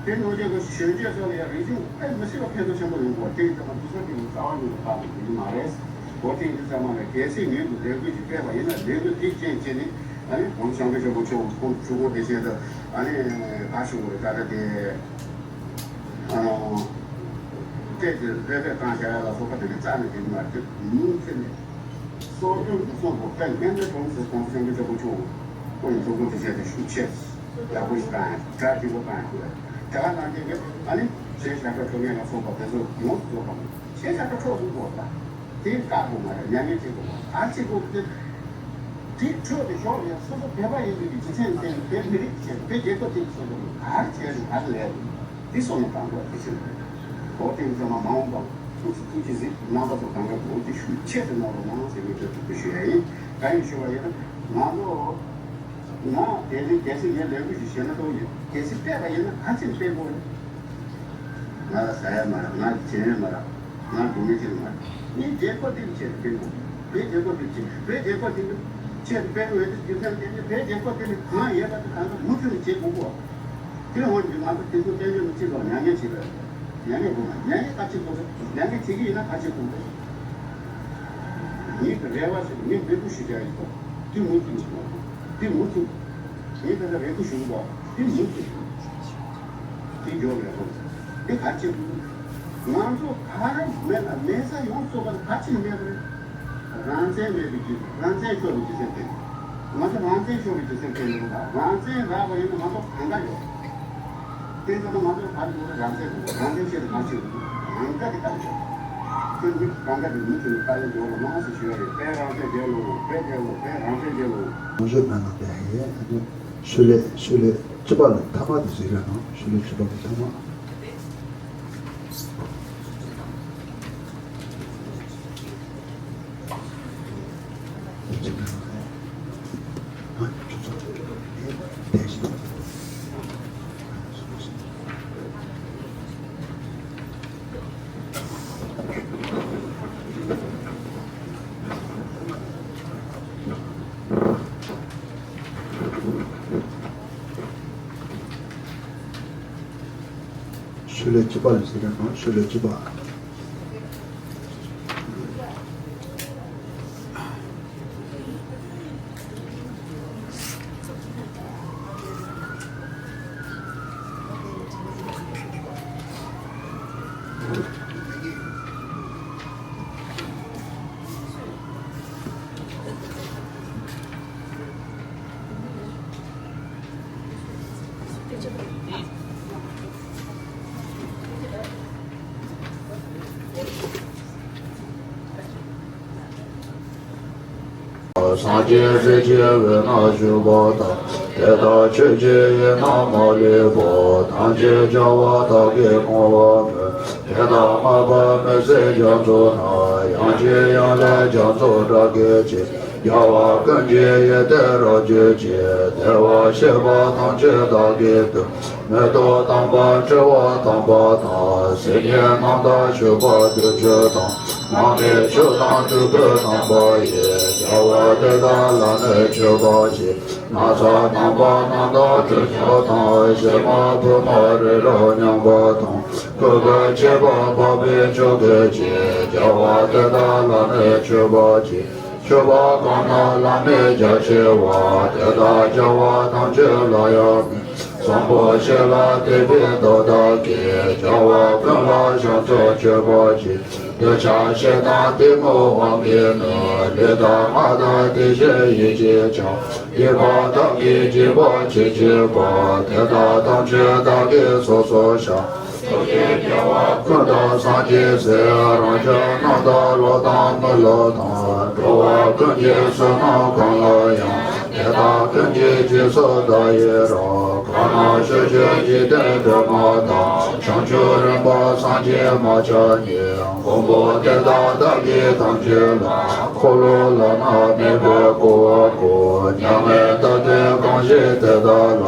དེ་ནང་བཞིན་གྱི་གཞོན་སྐྱེས་ཚོ་ལ་ཡང་རིག་གཞུང་དཔེ་མི་སྲིད་པ་ཕན་ཐོགས་ཆེན་པོ་ཡོང་གི་རེད། དེ་ཡིན་ཙང་མ་འདུག་ས་དེ་ནི་རྩ་བ་ཉིད་ནས་ཕར་དུ་འགྲོ་གི་མ་རེད། འོ་དེ་ཡིན་ཙང་མ་རེད། གལ་སྲིད་ངོས་ཀྱི་ལས་འགུལ་ཞིག་སྤེལ་བ་ཡིན་ན་ལས་འགུལ་དེ་རྐྱེན་བྱས་ནས་ཨ་ནི་གོང་ས་སྐྱབས་མགོན་ཆེན་པོ་མཆོག་ཁོང་ཐུགས་དགོངས་དེ་བཞིན་དུ་ཨ་ནི་ག་ཞུ་དགོས་རེད། ད་ལྟ་དེ་ཨ་སྐད་དེ་ལྷོད་ལྷོད་བཏང་བཞག་ཡ་ལ་སོགས་པ་དེ་འདྲ་རྩ་ནས་དེ་མ་རེད། མུ་མཐུད་ནས་གསོ་སྐྱོང་གི་སོགས་པ་དཔེ་སྔོན་མའི་གོང་ས་སྐྱབས་མགོན་ཆེན་པོ་མཆོག་ཁོང་ཐུགས་དགོངས་དེ་བཞིན་དུ་ཤུགས་ཆེ། ཡག་པོ་ཞིག་བཏང་ཡ། གྲ་སྒྲིག་པོ་བཏང་ཡ་དགོས། དེ་ག་ནང་བཞིན་གྱི་ཨ་ནི་གཞས་ཞབས་བྲོ་འཁྲབ་མཁན་ལ་སོགས་པ་དེ་ཚོ་ཡོངས་སུ་རྫོགས་པ་གཞས་ཞབས་བྲོ་འཁྲབ་དགོས་པ་དང་དེ་བཀག་དགོས་མ་རེད། མྱ་ངན་བྱེད་དགོས་མ་རེད། ཨ་ཅེ་དགོས་དེ་དེ་འཁྲབ་དེ་ཞོག་ཡ། སོ་སོ་བོད་པ་ཡིན་པའི་རྒྱུ་མཚན་བརྟེན་བོད་མི་རིགས་ཆེད་བོད་རྒྱལ་ཁབ་དེ་ཚོ་ག་རེ་བྱས་རེད། ག་རེ་ལས་རེད། འདི་སོང་ནས་བཏང་དགོས་དེ་ཕྱིར། འོ་དེ་ཡིན་ཙང་མ་མ་འོངས་པར་ཐུགས་སུ་ཐུགས་ཀྱི་གཟིགས། རྣམ་པ་ཚོ་གང་ག་འོ་དེ་ཤུགས་ཆེ་དུ་གནང་རོགས་གནང་ཟེར་ངས་འབོད་སྐུལ་ཞུ་ཡ་ཡིན། གང་ཡིན་ཞུ་བ་ཡིན་ན་ང་ཚོ་ང་དེ་རིང་གལ་སྲིད་ངས་ལས་འགུལ་ཞིག་བྱས་ན་ཐུག་ཡོད། གལ་སྲིད་སྤེལ་བ་ཡིན་ན་ག་ཚོད་སྤེལ་དགོས་རེད། ང་ལ་ཟ་ཡ་མ་རག་ང་ལ་བྱེད་ཡ་མ་རག་ང་སྡུག་བསྔལ་ཆེ་ནི་མ་རེད། ངས་རྒྱལ་ཁབ་འདི་ལ་ཆེད་དུ་སྤེལ་དགོས། བོད་རྒྱལ་ཁབ་འདི་ཆེད་བོད་རྒྱལ་ཁབ་འདི་ལ་ཆེད་དུ་སྤེལ་དགོས་ཡོད་དུས་རྒྱུ་མཚན་དེ་ནི་བོད་རྒྱལ་ཁབ་འདི་ལ་གང་ཡོད་པ་དེ་གང་ག་མུ་མཐུད་ནས་བྱེད་དགོས་གོ། དེ་འོན་ཀྱང་ང་ཚོ་དེ་ཚོ་བཙན་བྱོལ་ནང་སྤྱི་ཚོགས་མྱ་ངན་བྱེད་པ་རེད། མྱ་ངན་སྒོམ་ན་མྱ་ངན་ག་ཅི་སྒོམ་རེད། མྱ་ངན་བྱེད་ཀྱི་ཡིན་ན་ག་ཅི་སྒོམ་རེད། ངས་རེ་བ་ཞིག་ངས་འབོད་སྐུལ་ཞུ་རྒྱུ་ཡིན་པ། དེ་མུ་མཐུད་ནས་སྒོམ། དེ་མུ་མཐུད། ངས་ད་ལྟ་རེ་སྐུལ་ཞུ་གི་འདུག་དེ་མུ་མཐུད། དེ་འགྱོ་རེད་རོགས། དེ་ག་ཅི་སྒོམ། ང་ཚོ་ག་རེ་མེད་ལ་མེད་ས་ཡོངས་རྫོགས་པ་ག་ཅི་མེད་པ་རེད། རང་བཙན་མེད་པའི་རྒྱུ། རང་བཙན་ཤོར་བའི་རྒྱུ་མཚན་དེ། ང་ཚོ་རང་བཙན་ཤོར་བའི་རྒྱུ་མཚན་དེ་མིན་པ། རང་བཙན་རག་པ་ཡིན་ན་ང་ཚོ་གང་ག་ཡོད། དེ་ཚོ་ང་ཚོ་བར་དུ་རང་བཙན་དགོས། རང་བཙན་ཆེད་དུ་གང་བྱེད་དགོས། གང་ག་གི་ལྟ་བ་ཡོད། དེ་མི་གང་ག་གི་མི་ཚོ་ནི་ལྟ་བའི་འགྱུར་བ་མང་སུ་ཞུ་བ་རེད། དཔལ་རང་བཙན་རྒྱལ་ལོ། དཔལ་རྒྱལ་ལོ། དཔལ་རང་བཙན་རྒྱལ་ལོ། ནོར་འཛོམས་མན་ངག་པས་ཡེ་ཨ་ནི་ཤུ་ལེ་ཤུ་ལེ་བཅུ་པ་ལ་ཐ་མ་དེ་ཟེར་ར་ནང་ཤུ་ལེ་བཅུ་པ་ལ་ཐ་མ། ཤུ་ལེ་བཅུ་པ་ལ་ཟེར་ག་ནང་ཤུ་ལེ་བཅུ་པ། སངས་རྒྱས་སྲས་ཀྱི་འོད་སྣང་བཞུགས་པ་དང་། དེ་དག་ཆོས་ཀྱི་དབྱིངས་རྣམས་མ་ལུས་པ། ཐམས་ཅད་རྒྱལ་བ་དག་གིས་གང་བར་མོས། དེ་དག་བསྔགས་པ་མི་ཟད་རྒྱ་མཚོ་རྣམས། དབྱངས་ཀྱི་དབྱིངས་ལས་རྒྱ་མཚོ་སྒྲ་སྐད་ཅན། རྒྱལ་བ་ཀུན་གྱི་ཡིད་དུ་རབ་གྱུར་ཅིག་བདེ་བར་གཤེགས་པ་ཐམས་ཅད་བདག་གིས་བཏུད། མེ་ཏོག་དམ་པ་སྤྲོས་པ་དམ་པ་དང་། སེམས་ཉིད་རྣམ་དག་སྤྱོད་པ་བདུན་ཅུ་དང་། མར་མེ་མཆོག་དང་སྤྲུལ་སྐུ་དམ་པ་ཡིས། རྒྱལ་བ་དེ་དག་ལ་ནི་མཆོད་པ་བྱས། ན་བཟའ་རྣམ་པ་རྣམ་དག་དྲི་མཆོག་དང་། ཕྱེ་མ་ཕུར་མ་རི་རབ་མཉམ་པ་དང་། གུར་དཀར་ཆེ་བ་འཕགས་པའི་མཆོག་གི་རྗེས། རྒྱལ་བ་དེ་དག་ལ་ནི་མཆོད་པ་བྱས། མཆོད་པ་གང་རྣམས་བླ་མེད་རྒྱ་ཆེ་བ། དེ་དག་རྒྱལ་བ་ཐམས་ཅད་ལ་ཡང་མོས། བཟང་པོ་སྤྱོད་ལ་དད་པའི་བདག་དག་གིས། རྒྱལ་བ་ཀུན་ལ་བྱང་ཆུབ་སྤྱོད་པར་བྱེད། འདོད་ཆགས་ཞེ་སྡང་གཏི་མུག་དབང་གིས་ནི། ལུས་དང་ངག་དང་དེ་བཞིན་ཡིད་ཀྱིས་ཀྱང་། བགྱིས་པ་དག་གིས་བགྱིས་པར་བྱེད་ཅེས་པ། དེ་དག་ཐམས་ཅད་བདག་གིས་སོ་སོར་བཤགས། ཐུགས་རྗེ་རྒྱལ་བ་ཀུན་བདག་སངས་རྒྱས་སྲས། རང་གཞན་རྣམ་དག་ལོག་དང་མི་ལོག་དང་། འགྲོ་བ་ཀུན་གྱི་བསོད་ནམས་གང་ལ་ཡང་། དེ་དག་ཀུན་གྱི་རྗེས་སུ་བདག་ཡི་རང་། གང་རྣམས་ཕྱོགས་བཅུའི་འཇིག་རྟེན་སྒྲོན་མ་དང་། བྱང་ཆུབ་རིམ་པ་སངས་རྒྱས་མ་ཆགས་ཉིད། མགོན་པོ་དེ་དག་བདག་གིས་ཐམས་ཅད་ལ། འཁོར་ལོ་བླ་ན་མེད་པས་བསྐོར་བར་བསྐུལ། མྱ་ངན་འདའ་སྟོན་གང་བཞེད་དེ་དག་ལ།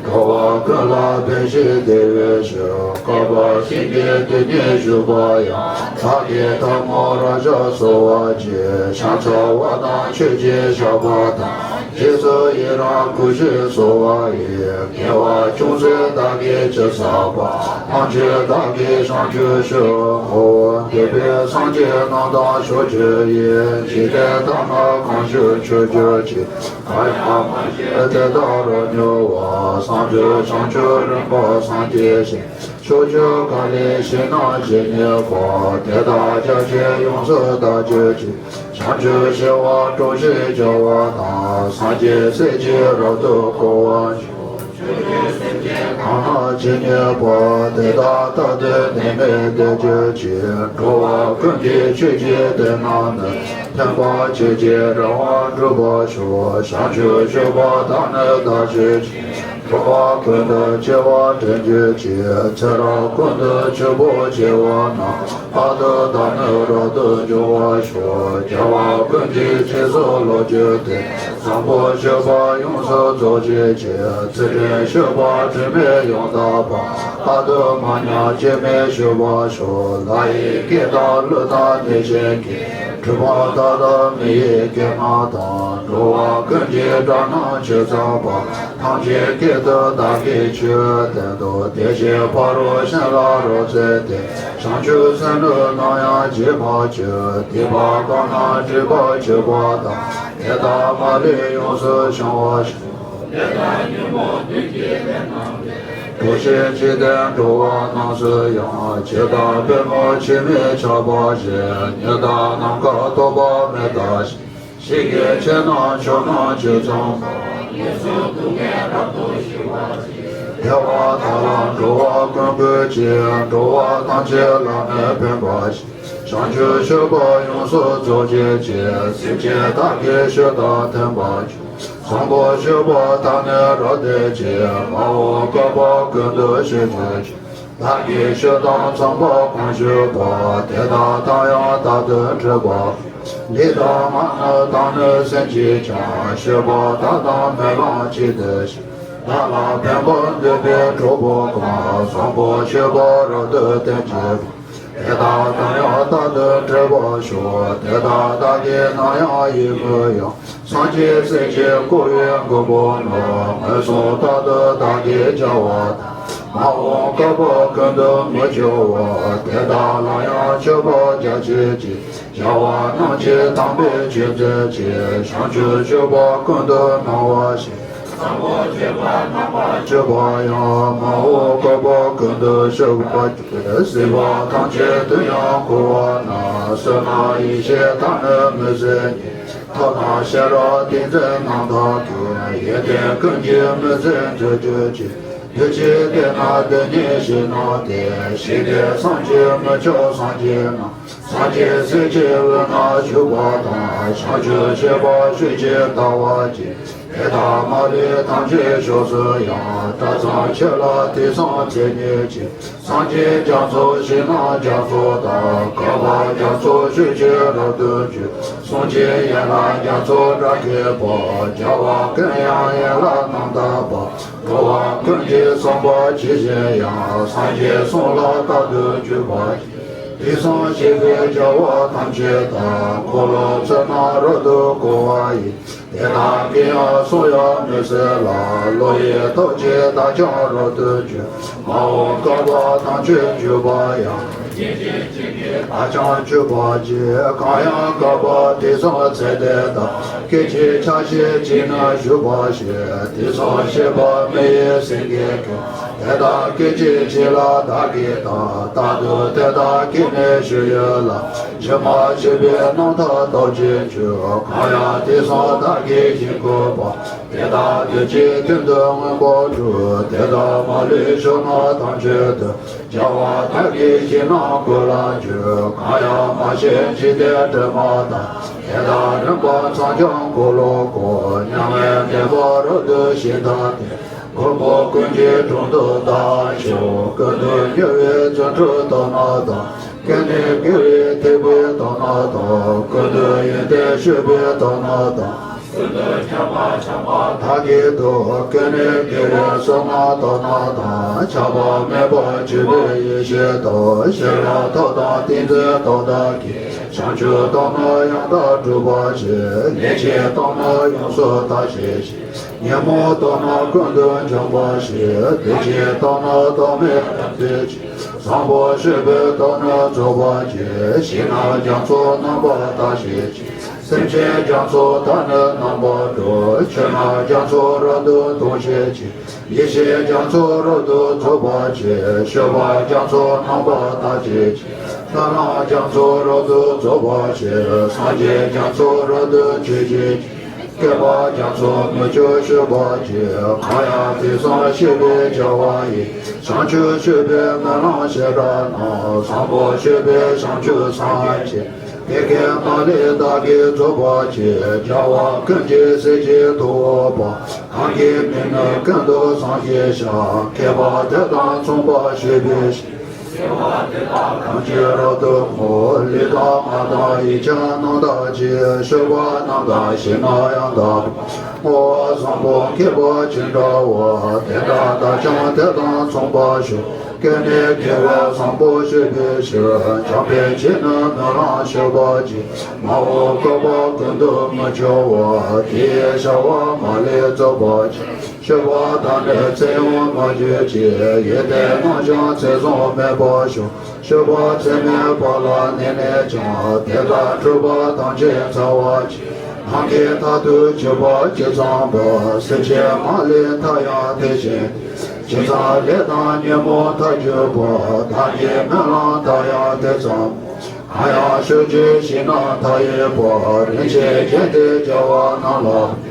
འགྲོ་བ་ཀུན་ལ་ཕན་ཕྱིར་བདེ་བའི་ཕྱིར། བསྐལ་པ་ཤིང་གི་དེ་ཉིད་བཞུགས་པ་ཡང་། བདག་གིས་ཐལ་མོ་རཀྵ་གསོལ་བ་བྱས། ཕྱག་འཚལ་བ་དང་མཆོད་ཅིང་བཤགས་པ་དང་། རྗེས་སུ་ཡི་རང་བསྐུལ་ཞིང་གསོལ་བ་ཡི། དགེ་བ་ཅུང་ཟད་བདག་གིས་ཅི་བསགས་པ། ཐམས་ཅད་བདག་གིས་བྱང་ཆུབ་ཕྱིར་བསྔོའོ། འདས་པའི་སངས་རྒྱས་རྣམས་དང་ཕྱོགས་བཅུ་ཡི། འཇིག་རྟེན་ཐ་མ་གང་བཞུགས་མཆོད་གྱུར་ཅིག་གང་ཡང་མ་མཆིས་དེ་དག་རབ་མྱུར་བར། བསམ་དོན་བྱང་ཆུབ་རིམ་པར་སངས་རྒྱས་ཤིང་། ཕྱོགས་བཅུ་ག་ལའི་ཞིང་རྣམས་ཇི་སྙེད་པ། དེ་དག་རྒྱ་ཆེར་ཡོངས་སུ་དག་གྱུར་ཅིག་བྱང་ཆུབ་ཤེས་པ་སྤྲོ་ཞིང་རྒྱ་བ་དང་། སངས་རྒྱས་སྲས་ཀྱིས་རབ་ཏུ་བསྐོར་བར་ཤོག་ཆོས་ཀྱི་སེམས་ཅན་གང་རྣམས་ཇི་སྙེད་པ། དེ་དག་རྟག་ཏུ་ནད་མེད་བདེ་གྱུར་ཅིག་འགྲོ་བ་ཀུན་གྱི་ཆོས་ཀྱི་སྡེ་རྣམས་ནི། ཐེག་པ་ཆོས་ཀྱི་རང་དབང་འགྲུབ་པར་ཤོག་བྱང་ཆུབ་སྤྱོད་པ་དག་ནི་དག་གྱུར་ཅིག་འགྲོ་བ་ཀུན་ཏུ་སྐྱེ་བ་དྲན་གྱུར་ཅིག་ཚེ་རབས་ཀུན་ཏུ་ཆོས་པོ་བྱེ་བ་རྣམས། རྟག་ཏུ་བདག་ནི་རབ་ཏུ་འབྱུང་བར་ཤོག་རྒྱལ་བ་ཀུན་གྱི་རྗེས་སུ་སློབ་གྱུར་ཏེ། བཟང་པོ་སྤྱོད་པ་ཡོངས་སུ་རྫོགས་བྱེད་ཅིང་། ཚུལ་ཁྲིམས་སྤྱོད་པ་དྲི་མེད་ཡོངས་དག་པ། རྟག་ཏུ་མ་ཉམས་སྐྱོན་མེད་བཞུགས་པར་ཤོག་ལྷ་ཡི་སྐད་དང་ཀླུ་དང་གནོད་སྦྱིན་གྱི། གྲུབ་པ་མཐའ་དག་མི་ཡི་སྐྱེ་མ་དང་། འགྲོ་བ་ཀུན་གྱི་དགྲ་རྣམས་ཆོད་སྲིད་པ། ཐམས་ཅད་སྐད་དུ་བདག་གིས་ཆོས་བསྟན་ཏོ། དེ་བཞིན་ཕ་རོལ་གཤེན་ལ་རབ་གསོལ་ཏེ། བྱང་ཆུབ་སེམས་ནི་ནམ་ཡང་བརྗེད་མ་གྱུར། སྡིག་པ་གང་རྣམས་སྒྲིབ་པ་བཅས་པ་དག་དེ་དག་མ་ལུས་ཡོངས་སུ་བྱང་བར་ཤོག། དེ་དག་ཉོན་མོངས་བདུད་ཀྱི་ལས་རྣམས་ལས། འགྲོ་ཞིང་འཇིག་རྟེན་འགྲོ་བ་རྣམས་སུ་ཡང་། ཇི་ལྟར་པད་མོ་འཆི་མེད་ཆགས་པ་བཞིན། ཉི་ཟླ་ནམ་མཁའ་རྟོག་པ་མེད་ལྟར། ཞིང་གི་ཆོས་རྣམས་ཕྱོགས་རྣམས་ཀྱིས་མཚུངས་པ། ངན་སོང་སྡུག་བསྔལ་རབ་ཏུ་ཞི་བར་བྱེད། བདེ་བ་དག་ལ་འགྲོ་བ་ཀུན་གྱི་ཕྱིར། འགྲོ་བ་ཐམས་ཅད་བླ་མེད་ཕན་པར་བྱེད། བྱང་ཆུབ་སྤྱོད་པ་ཡོངས་སུ་རྫོགས་བྱེད་ཅིང་། སེམས་ཅན་དག་གི་ཆོས་དང་མཐུན་པར་སྤྱོད། བཟང་པོ་སྤྱོད་པ་དག་ནི་རབ་བསྟེན་ཅིང་། མ་འོངས་བསྐལ་པ་ཀུན་ཏུ་སྤྱོད་གྱུར་ཅིག། བདག་གིས་ཆོས་དང་མཚུངས་པར་གང་སྤྱོད་པ། དེ་དག་དང་ཡང་རྟག་ཏུ་འཕྲད་པ། ལུས་དང་ངག་ནི་དང་ནི་སེམས་ཀྱིས་ཀྱང་། སྤྱོད་པ་དག་དང་སྨོན་ལམ་གཅིག་ཏུ་བྱས། བདག་ལ་ཕན་པར་འདོད་པའི་གྲོགས་པོ་གང་། བཟང་པོ་སྤྱོད་པ་རབ་ཏུ་བསྟེན་བྱེད་པ། དེ་དག་དང་ཡང་རྟག་ཏུ་འཕྲད་པར་ཤོག། དེ་དག་བདག་གིས་ནམ་ཡང་ཡིད་མི་གཡོ། སངས་རྒྱས་སྲས་ཀྱིས་བསྐོར་བའི་མགོན་པོ་རྣམས། ངན་སོང་རྟག་ཏུ་བདག་གིས་བསྐྱབ་པ་དང་། མ་འོངས་བསྐལ་པ་ཀུན་ཏུ་མི་སྐྱོ་བར། དེ་དག་ལ་ཡང་མཆོད་པ་རྒྱ་ཆེར་བགྱི། བྱ་བ་རྣམས་ཀྱིས་དམ་པའི་ཆོས་སྩོལ་ཅིང་། བྱང་ཆུབ་སྤྱོད་པ་ཀུན་ཏུ་སྣང་བར་བྱེད། བཟང་པོ་སྤྱོད་པ་རྣམ་པར་སྤྱོད་པ་ཡང་། མ་འོངས་བསྐལ་པ་ཀུན་ཏུ་སྤྱོད་པར་བགྱི། སྲིད་པ་ཐམས་ཅད་དུ་ཡང་འཁོར་བ་ན། བསོད་ནམས་ཡེ་ཤེས་དག་ནི་མི་ཟད་རྙེད། ཐབས་དང་ཤེས་རབ་ཏིང་འཛིན་རྣམ་དག་གིས། ཡོན་ཏན་ཀུན་གྱིས་མི་ཟད་མཛེས་གྱུར་ཅིག། འདི་ཕྱིར་བལྟས་ན་འདི་ཉིད་ཞིག་སྣང་སྟེ། ཞིག་སྟེ་བསམ་གྱིས་མི་ཁྱབ་སངས་རྒྱས་རྣམས། སངས་རྒྱས་སྲས་ཀྱི་དབུས་ན་བཞུགས་པ་དང་། བྱང་ཆུབ་སྤྱོད་པ་ཤུགས་ཀྱིས་དར་བར་བགྱི། དེ་དག་མ་ལུས་ཐམས་ཅད་ཕྱོགས་སུ་ཡང་། གྲྭ་ཚང་ཆོས་ལ་དུས་གསུམ་ཚེ་སྙེད་ཅིག། སངས་རྒྱས་རྒྱ་མཚོ་ཞིང་རྣམས་རྒྱ་མཚོ་དང་། གར་པ་རྒྱ་མཚོ་ཆོས་ཀྱི་རབ་ཏུ་འཇུག། གསུང་གཅིག་ཡན་ལག་རྒྱ་མཚོ་སྒྲ་སྐད་པ། རྒྱལ་བ་ཀུན་དབྱངས་ཡན་ལག་རྣམ་དག་པ། འགྲོ་བ་ཀུན་གྱི་བསམ་པ་ཇི་བཞིན་དབྱངས། སངས་རྒྱས་གསུང་ལ་རྟག་ཏུ་འཇུག་པར་བགྱི། དུས་གསུམ་གཤེགས་པའི་རྒྱལ་བ་ཐམས་ཅད་དང་། འཁོར་ལོ་ཕྱག་ན་རབ་ཏུ་བསྐོར་བ་ཡི། དེ་དག་གིས་ཡང་གསུང་ཡང་མི་ཟད་ལ། བློ་ཡི་ཐག་བཅད་བདག་ཀྱང་རབ་ཏུ་འཇུག། མ་འོངས་བསྐལ་པ་ཐམས་ཅད་འཇུག་པ་ཡང་། བདག་ཀྱང་འཇུག་པར་བགྱི། གང་ཡང་བསྐལ་པ་དུས་གསུམ་ཚད་ལྡན་དང་། སྐད་ཅིག་ཆ་ཤས་གཅིག་ནི་བཞུགས་པ་ཞིག། དུས་གསུམ་གཤེགས་པ་མི་ཡི་སེང་གེ་ཀུན། དེ་དག་སྐད་ཅིག་གཅིག་ལ་བདག་གིས་བལྟ། རྟག་ཏུ་དེ་དག་སྐད་ནི་ཞུ་ཡུལ་ལ། ཇི་མ་ཇི་བཞིན་རྣམ་དག་རྟོགས་བྱེད་འགྱུར། གང་ཡང་དུས་གསུམ་བདག་གིས་ཞིང་བཀོད་པ། དེ་དག་དུས་གཅིག་དོན་དུ་མངོན་པར་གྲུབ། དེ་དག་མ་ལུས་ཕྱོགས་རྣམས་ཐམས་ཅད་དུ། རྒྱལ་བ་དག་གི་ཞིང་རྣམས་ཀུན་ལ་འཇུག། གང་ཡང་མ་ཤེས་འཇིག་རྟེན་དྲི་མ་དག། དེ་དག་རིམ་པ་ཚང་ཀྱང་འཁོར་ལོ་བསྐོར། མྱ་ངན་འདས་པ་རབ་ཏུ་ཞི་མཐའ་སྟེ། མགོན་པོ་ཀུན་གྱི་དྲུང་དུ་བདག་མཆིའོ། ཀུན་ཏུ་སྙོམས་པའི་བརྩོན་འགྲུས་དང་ནི་དང་། ཀུན་ནས་དགེ་བའི་ཐེག་པའི་དང་ནི་དང་། ཀུན་ཏུ་ཡོན་ཏན་སྤྱོད་པའི་དང་ནི་དང་། ཀུན་ཏུ་ཁྱབ་པ་ཆགས་པ་དག་གི་དུག། ཀུན་ནས་དགེ་བའི་བསོད་ནམས་དང་ནི་དང་། ཆགས་པ་མེད་པར་གྱུར་པའི་ཡེ་ཤེས་དང་། ཤེས་རབ་ཐབས་དང་ཏིང་འཛིན་རྟོག་ལྡན་གྱིས། བྱང་ཆུབ་ཐོབ་ནས་ཡང་དག་གྲུབ་པར་བྱེད། ལས་ཅན་ཐོབ་ནས་ཡོངས་སུ་དག་བྱེད་ཅིང་། ཉོན་མོངས་ཐོབ་ནས་ཀུན་ཏུ་འཇོམས་པར་བྱེད། བདེ་ཆེན་ཐོབ་ནས་ཐོགས་མེད་རབ་སྤྱད་ཅིང་། བཟང་པོ་སྤྱོད་པའི་ཐོག་ནས་རྫོགས་པར་བྱེད། ཞིང་རྣམས་རྒྱ་མཚོ་རྣམ་པར་དག་བྱེད་ཅིང་། སེམས་ཅན་རྒྱ་མཚོ་དག་ནི་རྣམ་པར་སྒྲོལ། ཆོས་རྣམས་རྒྱ་མཚོ་རབ་ཏུ་མཐོང་བྱེད་ཅིང་། ཡེ་ཤེས་རྒྱ་མཚོ་རབ་ཏུ་རྫོགས་པར་བྱེད། སྤྱོད་པ་རྒྱ་མཚོ་རྣམ་པར་དག་བྱེད་ཅིང་། ལྷ་རྣམས་རྒྱ་མཚོ་རབ་ཏུ་རྫོགས་པར་བྱེད། སངས་རྒྱས་རྒྱ་མཚོ་རབ་ཏུ་མཆོད་བྱེད་ཅིང་། བསྐལ་པ་རྒྱ་མཚོ་མི་སྐྱོ་སྤྱོད་པར་བྱེད། གང་ཡང་དུས་གསུམ་གཤེགས་པའི་རྒྱལ་བ་ཡི། བྱང་ཆུབ་སྤྱོད་པའི་སྨོན་ལམ་བྱེ་བྲག་རྣམས། བཟང་པོ་སྤྱོད་པའི་བྱང་ཆུབ་སངས་རྒྱས། དེ་སྐད་མ་ལུས་བདག་གིས་རྫོགས་པར་བྱེད། རྒྱལ་བ་ཀུན་གྱི་སྲས་ཀྱི་ཐུ་བོ་པ། གང་གིས་མི་ནུབ་ཀུན་ཏུ་སངས་རྒྱས་ཤིང་། མཁས་པ་དེ་དང་མཚུངས་པར་སྤྱོད་པའི་ཕྱིར། ཐམས་ཅད་རབ་ཏུ་བསྔོ། ལུས་དང་ངག་དང་ཡིད་ཀྱང་རྣམ་དག་བྱེད། སྤྱོད་པ་རྣམས་དང་ཞིང་རྣམས་ཡང་དག་པར་བསྔོ་བ། བཟང་པོ་མཁས་པ་ཅི་འདྲ་བ། དེ་འདྲ་བདག་ཀྱང་དེ་དང་མཚུངས་པར་ཤོག། ཀུན་ནས་དགེ་བའི་བཟང་པོ་སྤྱོད་པའི་ཕྱིར། བྱམས་པའི་ཆོས་ནི་སྨོན་ལམ་བཤད་པ་ཅིག་མ་འོངས་བསྐལ་པ་ཀུན་ཏུ་མི་འཆོར་བ། དེ་ཡི་བྱ་བ་མ་ལུས་རྫོགས་པར་བྱ། སྤྱོད་པ་དང་ནི་ཚེ་ཡང་མ་གྱུར་ཅིག་ཡོན་ཏན་རྣམས་ཀྱང་ཚེ་བཟང་མེད་པར་ཤོག་སྤྱོད་པ་ཚད་མེད་པ་ལ་གནས་ནས་ཀྱང་། དེ་དག་འཁྲུལ་པ་ཐམས་ཅད་འཚལ་བར་བགྱི། ནམ་མཁའི་མཐར་ཐུག་གྱུར་པ་ཇི་ཙམ་པ། སེམས་ཅན་མ་ལུས་མཐའ་ཡང་དེ་བཞིན་ཏེ། ཇི་ཙམ་ལས་དང་ཉོན་མོངས་མཐར་གྱུར་པ། བདག་ཉིད་སྨོན་ལམ་མཐའ་ཡང་དེ་ཙམ་པ། གང་ཡང་ཞུ་རྒྱུ་ཞིང་རྣམས་མཐའ་ཡས་པ། རིན་ཆེན་རྒྱན་ཏེ་རྒྱལ་བ་རྣམས་ལ།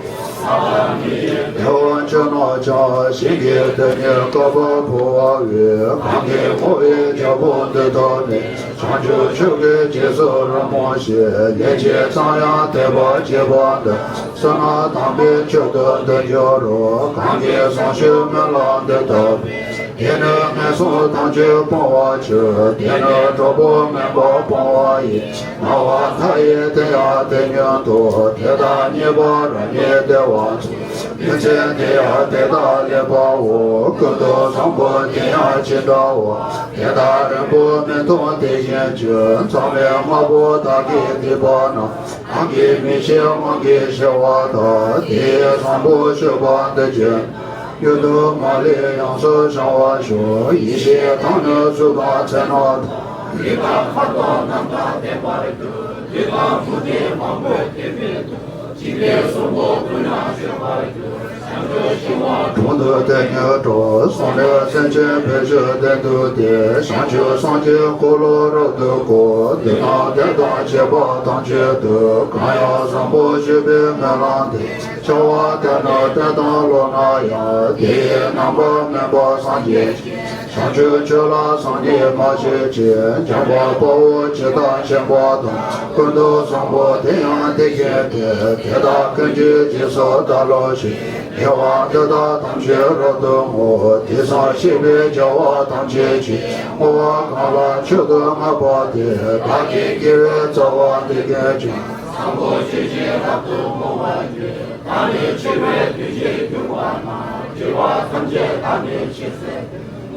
དེ་བ་ཆོས་རྣམས་ཀྱང་ཞིང་གི་རྡུལ་སྙེད་བསྐལ་པར་འཕོ་བ་བས། གང་གིས་བསྔོ་བའི་རྒྱལ་པོ་འདི་དག་ནི། བྱང་ཆུབ་མཆོག་གི་རྗེས་སུ་རབ་མངོན་ཞིང་། ལས་ཀྱི་མཚམས་ཡང་དེ་བར་བྱེད་པ་འདི། བསོད་ནམས་དམ་པའི་ཆོས་དུ་འདི་འགྱུར་རོ། གང་གིས་བཟུང་ཞིང་སྨོན་ལམ་འདི་བཏབ་པས། དེ་ནི་ངན་སོང་ཐམས་ཅད་སྤོང་བར་འགྱུར། དེ་ནི་གྲོགས་པོ་ངན་པ་སྤོང་བ་ཡི། སྣང་བ་མཐའ་ཡས་དེ་ཡང་དེ་ཉིད་དོ། དེ་དག་མཉེས་པ་རབ་རྙེད་བདེ་བ་ཚོགས། རྒྱུ་མཚན་དེ་ཡང་དེ་དག་ལེགས་པའོ། ཀུན་ཏུ་བཟང་པོ་དེ་ཡང་ཇི་འདྲའོ། དེ་དག་རིང་པོ་མི་ཐོགས་དེ་བཞིན་གྱུར། མཚམས་མེད་ལྔ་པོ་དག་གིས་བསྡུས་པ་རྣམས། གང་གིས་མི་ཤེས་དབང་གིས་ཤེས་པ་དག་དེ་ཡི་བཟང་པོ་སྤྱོད་པ་འདི་ཇི། ཡུན་དུ་མ་ལུས་ཡོངས་སུ་བྱང་བར་ཤོག་ཡེ་ཤེས་དང་ནི་གཟུགས་དང་མཚན་མ་དང་། ཡིད་དང་ཁ་དོག་རྣམས་དང་ལྡན་པར་གྱུར། ལུས་དང་ལྷུང་བཟེད་མང་པོས་བརྒྱན་པའི་མཐུས། འཇིག་རྟེན་གསུམ་པོ་ཀུན་ན་སྤྱོད་པར་གྱུར། བྱང་ཆུབ་ཤིང་དབང་དྲུང་དུ་དེ་ཉིད་འགྲོ། གསུང་ལས་སེམས་ཅན་བེད་སྤྱོད་ལྡན་དུ་སྟེ། བྱང་ཆུབ་སངས་རྒྱས་འཁོར་ལོ་རབ་ཏུ་བསྐོར། འདི་རྣམས་དད་དང་བཅས་པ་ཐམས་ཅད་དུ། གང་ཡང་བཟང་པོ་སྤྱོད་པའི་སྨོན་ལམ་འདི། བྱ་བ་དེ་ནི་བསྟན་དང་ལོག་ན་ཡང་། དེ་ཡི་རྣམ་པར་སྨིན་པ་སངས་རྒྱས་ཀྱི། བྱང་ཆུབ་ཆོས་ལ་སངས་རྒྱས་མ་བྱེད་ཅིག་འཇམ་དཔལ་དཔའ་བོས་ཇི་ལྟར་མཁྱེན་པ་དང་། ཀུན་ཏུ་བཟང་པོ་དེ་ཡང་དེ་བཞིན་ཏེ། དེ་དག་ཀུན་གྱི་རྗེས་སུ་བདག་སློབ་ཅིང་། དགེ་བ་འདི་དག་ཐམས་ཅད་རབ་ཏུ་བསྔོ། དེང་སང་བཤད་པའི་བྱ་བ་ཐམས་ཅད་ཀྱི། བསྔོ་བ་གང་ལ་མཆོག་ཏུ་བསྔགས་པ་དེ། བདག་གི་དགེ་བའི་རྩ་བ་འདི་ཀུན་ཀྱང་། བཟང་པོ་སྤྱོད་ཕྱིར་རབ་ཏུ་བསྔོ་བར་བགྱི། བདག་ནི་འཆི་བའི་དུས་ཀྱི་འགྱུར་བ་ན། འཆི་བ་ཐམས་ཅད་བདག་ནི་ཇི་སྲིད་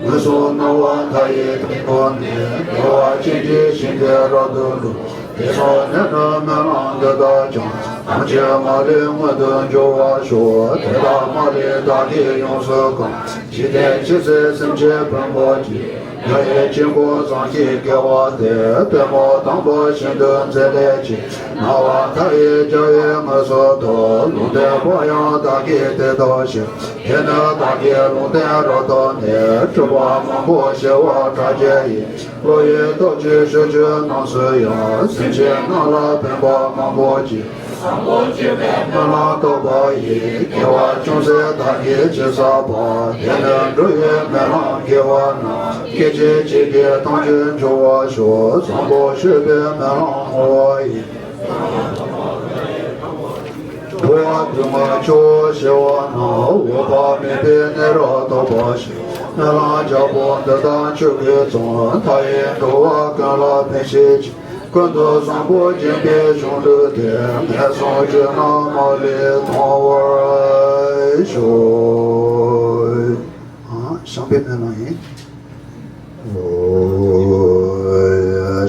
ངན་སོང་སྣང་བ་མཐའ་ཡས་དེ་ཀུན་ནས། བདེ་བ་ཅན་གྱི་ཞིང་དེར་རབ་ཏུ་འགྲོ། དེང་སང་ནད་ནི་སྨོན་ལམ་འདི་དག་ཀྱང་། ཐམས་ཅད་མ་ལུས་མངོན་དུ་འགྱུར་བར་ཤོག་དེ་དག་མ་ལུས་བདག་གིས་ཡོངས་སུ་བཀང་། འཇིག་རྟེན་ཇི་སྲིད་སེམས་ཅན་ཕུང་པོ་ཅན། རྒྱ་ཡི་དཀྱིལ་འཁོར་བཟང་གི་དགེ་བ་དེ། པདྨོ་དམ་པ་ཤིན་ཏུ་མཛེས་ལས་ཀྱི། སྣང་བ་མཐའ་ཡས་རྒྱལ་བའི་དངོས་སུ་བསྟོད། ལུང་བསྟན་པ་ཡང་བདག་གིས་དེ་ལྟར་བྱས། དེ་ནས་བདག་གིས་ལུང་བསྟན་རབ་བཏབ་ནས། སྤྲུལ་པ་མང་པོ་བྱེ་བ་ཕྲག་བརྒྱ་ཡིས། བློ་ཡི་སྟོབས་ཀྱིས་ཕྱོགས་བཅུ་རྣམས་སུ་ཡང་། སེམས་ཅན་རྣམས་ལ་ཕན་པ་མང་པོ་སྤྱད། བཟང་པོ་སྤྱོད་པའི་སྨོན་ལམ་བཏབ་པ་ཡིས། དགེ་བ་ཅུང་ཟད་བདག་གིས་ཅི་བསགས་པ། དེ་ནི་འགྲོ་བའི་སྨོན་ལམ་དགེ་བ་རྣམས། སྐད་ཅིག་གཅིག་གིས་ཐམས་ཅད་འབྱུང་བར་ཤོག་བཟང་པོ་སྤྱོད་པའི་སྨོན་ལམ་བསྔོ་བ་ཡིས། འགྲོ་བ་སྡུག་བསྔལ་ཆུ་བོ་ཞི་བ་རྣམས། འོད་དཔག་མེད་པའི་གནས་རབ་ཐོབ་པར་ཤོག་སྨོན་ལམ་རྒྱལ་པོ་འདི་དག་མཆོག་གིས་བཟུང་། མཐའ་ཡས་འགྲོ་བ་ཀུན་ལ་ཕན་བྱེད་ཅིང་། ཀུན་ཏུ་བཟང་པོ་སྦྱིན་པའི་གཞུང་ལུགས་དེ། ངན་སོང་རྒྱུད་རྣམས་མ་ལུས་ཐོབ་པར་ཤོག་ཨ། ཤངས་པའི་སྨོན་ལམ་ཡིན།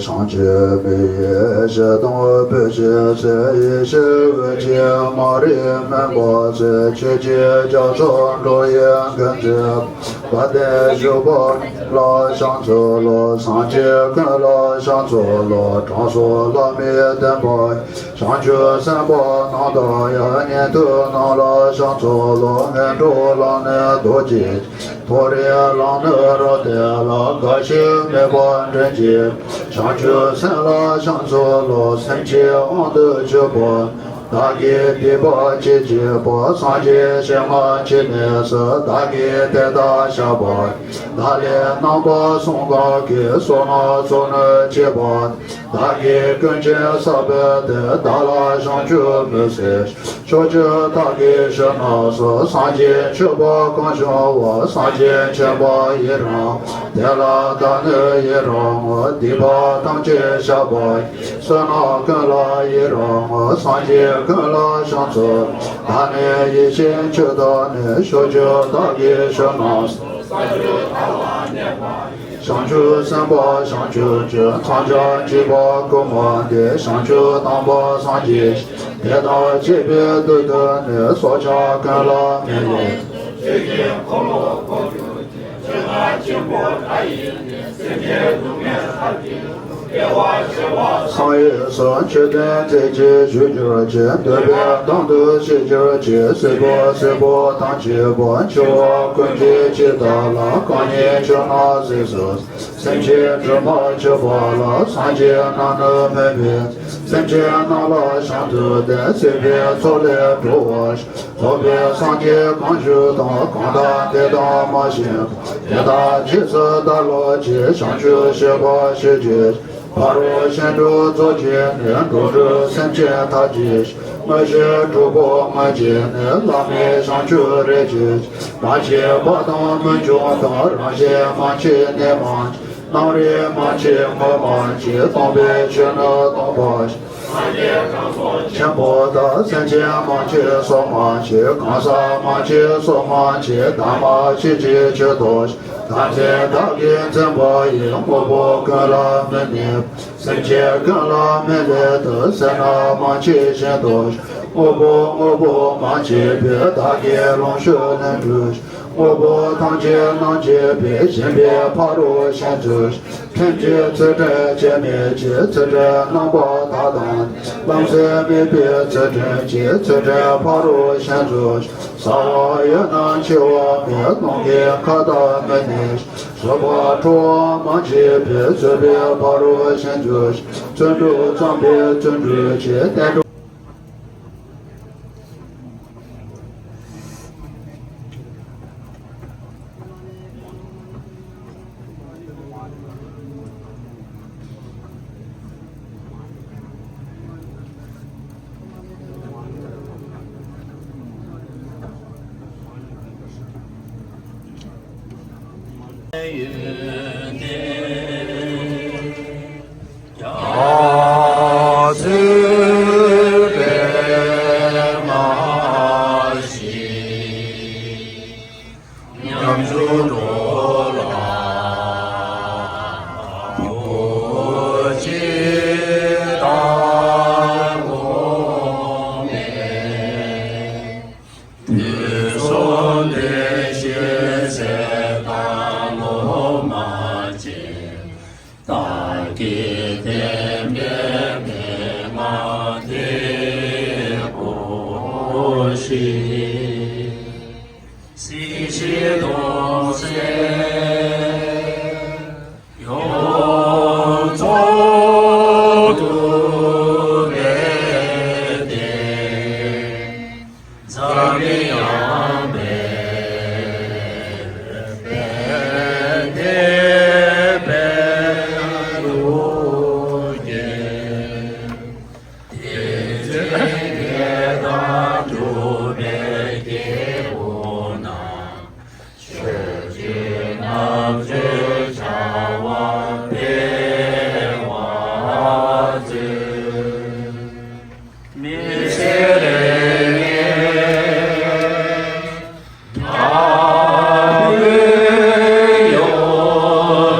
བྱང་ཆུབ་མི་ཡི་ཞལ་གདམས་བོད་ཀྱི་སྲས། ཡེ་ཤེས་འོད་ཀྱི་མ་རིག་མུན་པ་སེལ། ཆོས་ཀྱི་རྒྱ་མཚོ་འགྲོ་བའི་ཀུན་འཛིན། བ་དན་བཞུགས་པ་ལ་ཕྱག་འཚལ་ལོ། སངས་རྒྱས་ཀུན་ལ་ཕྱག་འཚལ་ལོ། དྲང་སྲོང་བླ་མའི་བསྟན་པ། བྱང་ཆུབ་སེམས་དཔའ་རྣམས་དང་ཡང་། ཉན་ཐོས་རྣམས་ལ་ཕྱག་འཚལ་ལོ། ངན་འགྲོ་ལམ་ནི་ཟློག་བྱེད་ཅིང་། མཐོ་རིས་ལམ་ནི་རབ་བསྟན་ལ། རྒ་ཤི་མེད་པར་འདྲེན་བྱེད་པ། བྱང་ཆུབ་སེམས་ལ་ཕྱག་འཚལ་ལོ། སེམས་ཅན་དབང་དུ་གྱུར་པ། བདག་གིས་སྡིག་པ་ཅི་བགྱིས་པ། སངས་རྒྱས་ཞལ་མ་མཆིས་ནས་སུ། བདག་གིས་དེ་དག་བཤགས་པ། བདག་ལས་རྣམ་པ་གསུམ་གང་གིས། བསོད་ནམས་ཚོགས་ནི་བགྱིས་པ། བདག་གིས་ཀུན་གྱིས་བསགས་པའི་དེ། བདག་ལ་བྱང་ཆུབ་མི་སྲིད། ཕྱོགས་བཅུ་བདག་གིས་ཞི་གནས་སུ། སངས་རྒྱས་མཆོད་པ་གང་བྱུང་བ། སངས་རྒྱས་མཁྱེན་པ་ཡི་རང་ངོ་། དེ་ལ་བདག་ནི་ཡི་རང་ངོ་། སྡིག་པ་ཐམས་ཅད་བཤགས་པ་ཡི། བསོད་ནམས་ཀུན་ལ་ཡི་རང་ངོ་། སངས་རྒྱས་ཀུན་ལ་ཕྱག་འཚལ། བདག་ནི་ཡེ་ཤེས་མཆོག་ཏུ་གནས། ཕྱོགས་བཅུ་བདག་གིས་ཞི་གནས་སུ། བྱང་ཆུབ་སེམས་དཔའ་བྱང་ཆུབ་ཀྱི། མཚམས་སྦྱར་བགྱིས་པ་གོང་མ་འདི། བྱང་ཆུབ་དམ་པ་སངས་རྒྱས་ཞིང་། དེ་དག་བཅས་པའི་དུས་སུ་ནི། སྲོག་ཆགས་ཀུན་ལ་མི་ལུས། ཚངས་དབྱངས་སུ་མཆོད་རྟེན་མཛེས་བརྗིད་ཞུ་གྱུར་ཅིག། འདོད་པའི་དོན་དུ་གཤེགས་གྱུར་ཅིག། སྲིད་པ་སྲིད་པ་ཐམས་ཅད་པ། འཆི་བ་ཀུན་གྱི་ཇི་ལྟར་ལགས། རྐང་གཉིས་ཕྱག་ན་གཟིགས་སུ། སེམས་ཅན་དྲི་མ་བཅུ་པ་ལ། སངས་རྒྱས་རྣམས་ནི་སྨོད་པའི་ཚུལ། སེམས་ཅན་རྣམས་ལ་ཞིང་དུ་བསྟན། སྲིད་པའི་མཚོ་ལས་འགྲོ་བ་རྫོགས་པའི་སངས་རྒྱས་གང་བཞུགས་དང་། གང་དག་དེ་དག་མ་ཞིག་པ། དེ་དག་རྗེས་སུ་བདག་སློབ་ཅིང་། བྱང་ཆུབ་སྤྱོད་པ་ཤེས་བྱའི་ཕ་རོལ་ཕྱིན་དྲུག་རྫོགས་བྱེད་ནི། འགྲོ་དྲུག་སེམས་ཅན་ཐར་བྱེད་ཕྱིར། དངོས་གཞི་དྲུག་པོ་མངོན་བྱེད་ནི། བླ་མེད་བྱང་ཆུབ་རེ་ཆེ་ཞིང་། མ་སྐྱེས་པ་དང་མི་འབྱུང་དང་། རང་བཞིན་མ་མཆིས་གནས་མ་མཆིས། རྣམ་རིག་མ་མཆིས་ངོ་མ་མཆིས། སྟོང་པའི་ཆོས་ནི་སྟོང་པ་ཞིག། སངས་རྒྱས་གང་སོགས་ཆེན་པོ་དག། སེམས་ཅན་མ་མཆིས་སོགས་མ་མཆིས། གང་ཟག་མ་མཆིས་སོགས་མ་མཆིས། དམ་པ་ཤེས་བྱའི་ཆོས་རྟོགས་ཤིང་། དམ་ཚིག་བདག་གིས་འཛིན་པ་ཡི། དངོས་པོ་ཀུན་ལ་མི་གནས་པ། སེམས་ཅན་ཀུན་ལ་མི་གནས་ཏེ། སེར་སྣ་མ་མཆིས་ཤིང་དོག་ཤིང་། དངོས་པོ་དངོས་པོ་མ་མཆིས་པའི། བདག་གིས་ལོངས་སྤྱོད་ལས་གྲུབ་ཅིང་། དངོས་པོ་ཐམས་ཅད་རྣམ་འབྱེད་པའི། ཞེན་པའི་ཕ་རོལ་ཕྱིན་ཚུལ་ཤེས། ཕྲན་གྱི་ཚུལ་ཁྲིམས་བཅད་མེད་ཀྱི། ཚུལ་ཁྲིམས་རྣམ་པར་དག་དང་ལྡན། ལམ་སེལ་དམིགས་པའི་ཚུལ་ཁྲིམས་ཀྱི། ཚུལ་ཁྲིམས་ཕ་རོལ་ཕྱིན་ཚུལ་ཤེས། ཟ་བ་ཡོད་ན་འཆི་བ་མེད། གཏོང་གིས་ཁ་ཏ་མི་གནས་ཤིང་། བཟོད་པ་ཁྲོ་བ་མ་མཆིས་པའི། བཟོད་པའི་ཕ་རོལ་ཕྱིན་ཚུལ་ཤེས། བརྩོན་འགྲུས་བརྩམས་པའི་བརྩོན་འགྲུས་ཀྱིས། བསྟན་འགྲོ། རྒྱ་མཚོའི་པདྨ་ཞིག། ཉམ་ཆུང་འགྲོ་ལ་ཐུགས་རྗེ་དང་པོ་ནས། དུས་གསུམ་བདེ་གཤེགས་སྲས་དང་སློབ་མ་བཅས། བདག་གིས་བསྟན་པའི་མན་ངག་དེ་བསྐུལ་ཞིང་། སྲིད་ཞིའི་གདུང་སེལ་ཡོངས་རྫོགས་ཐུབ་པའི་བདེ། འཛམ་གླིང་ཡངས་པའི་བན་དེ་བར་དུ་རྒྱས། བདེན་བཞིའི་གཏེར་དང་གྲུབ་པའི་སྐྱེས་བུ་རྣམས། ཕྱོགས་བཅུའི་རྣམ་དཔྱོད་འཆར་བ་འཕེལ་བར་མཛོད། མི་ཕྱེད་ལས་ངན་དགྲ་བོའི་གཡོ་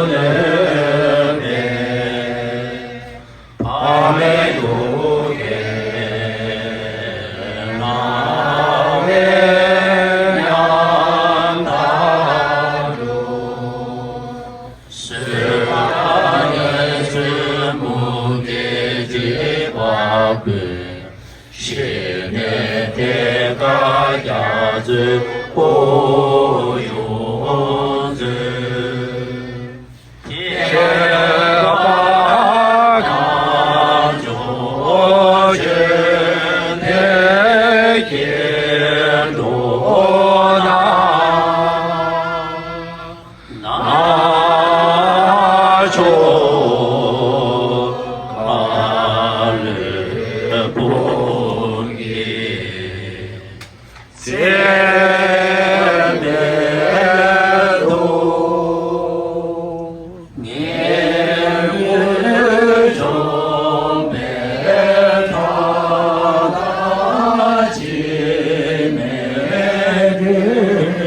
ནས་འབད། བག་མེད་དུ་བསྐྱེད་སྣང་བས་ཉམས་དག་གྲུབ། བཟོད་པ་ངལ་རྩོལ་མུ་གེ་བྱེད་པ་ཀུན། ཞི་གནས་ཐེག་པ་རྒྱ་མཚོའི་སྤོ་ཡོངས་མཛོད། ཁྱད་པར་གང་བྱུང་ཆོས་འདི་སྐྱེ་འགྲོ་ན། ནག་ཕྱོགས་ཁ་ལོ་བུ་གའི་ཚེ་མེད་དོ། ངན་སྨོད་བྱུང་བའི་ཐ་ན་ཅིས་མི་འགྲིག།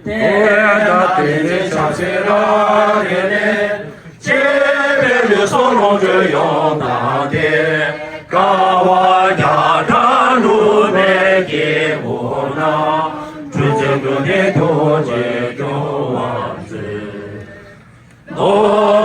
དེ་ལྟ་དེ་ནི་ཆབ་སྲིད་རང་རེ་ནས་སྤྱི་པའི་ལུས་སྲོག་ལོངས་སྤྱོད་ཡོངས་བཏང་སྟེ། དཀའ་བ་བརྒྱ་ཕྲག་ལུས་པའི་སྐྱེ་བོ་རྣམས། འཁྲུག་རྩོད་ཀུན་ནས་ཐུགས་རྗེ་སྐྱོང་བར་མཛོད། མདོ་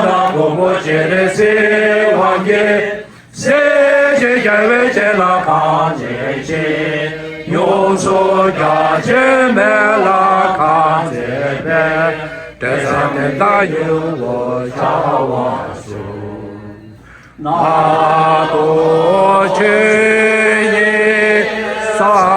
དང་མགོན་པོ་སྤྱན་རས་གཟིགས་དབང་གིས། སྲས་ཀྱི་རྒྱལ་བའི་སྤྱན་ལ་གང་མཛད་ཅིང་། ཡུམ་སྲོག་རྒྱ་ཆེན་མེ་ལ་གང་མཛད་པའི། དེ་ཙམ་དེ་དག་ཡུལ་དུ་ཤར་བར་གསོལ། ན་དོ་ཆོས་ཉིད་ས།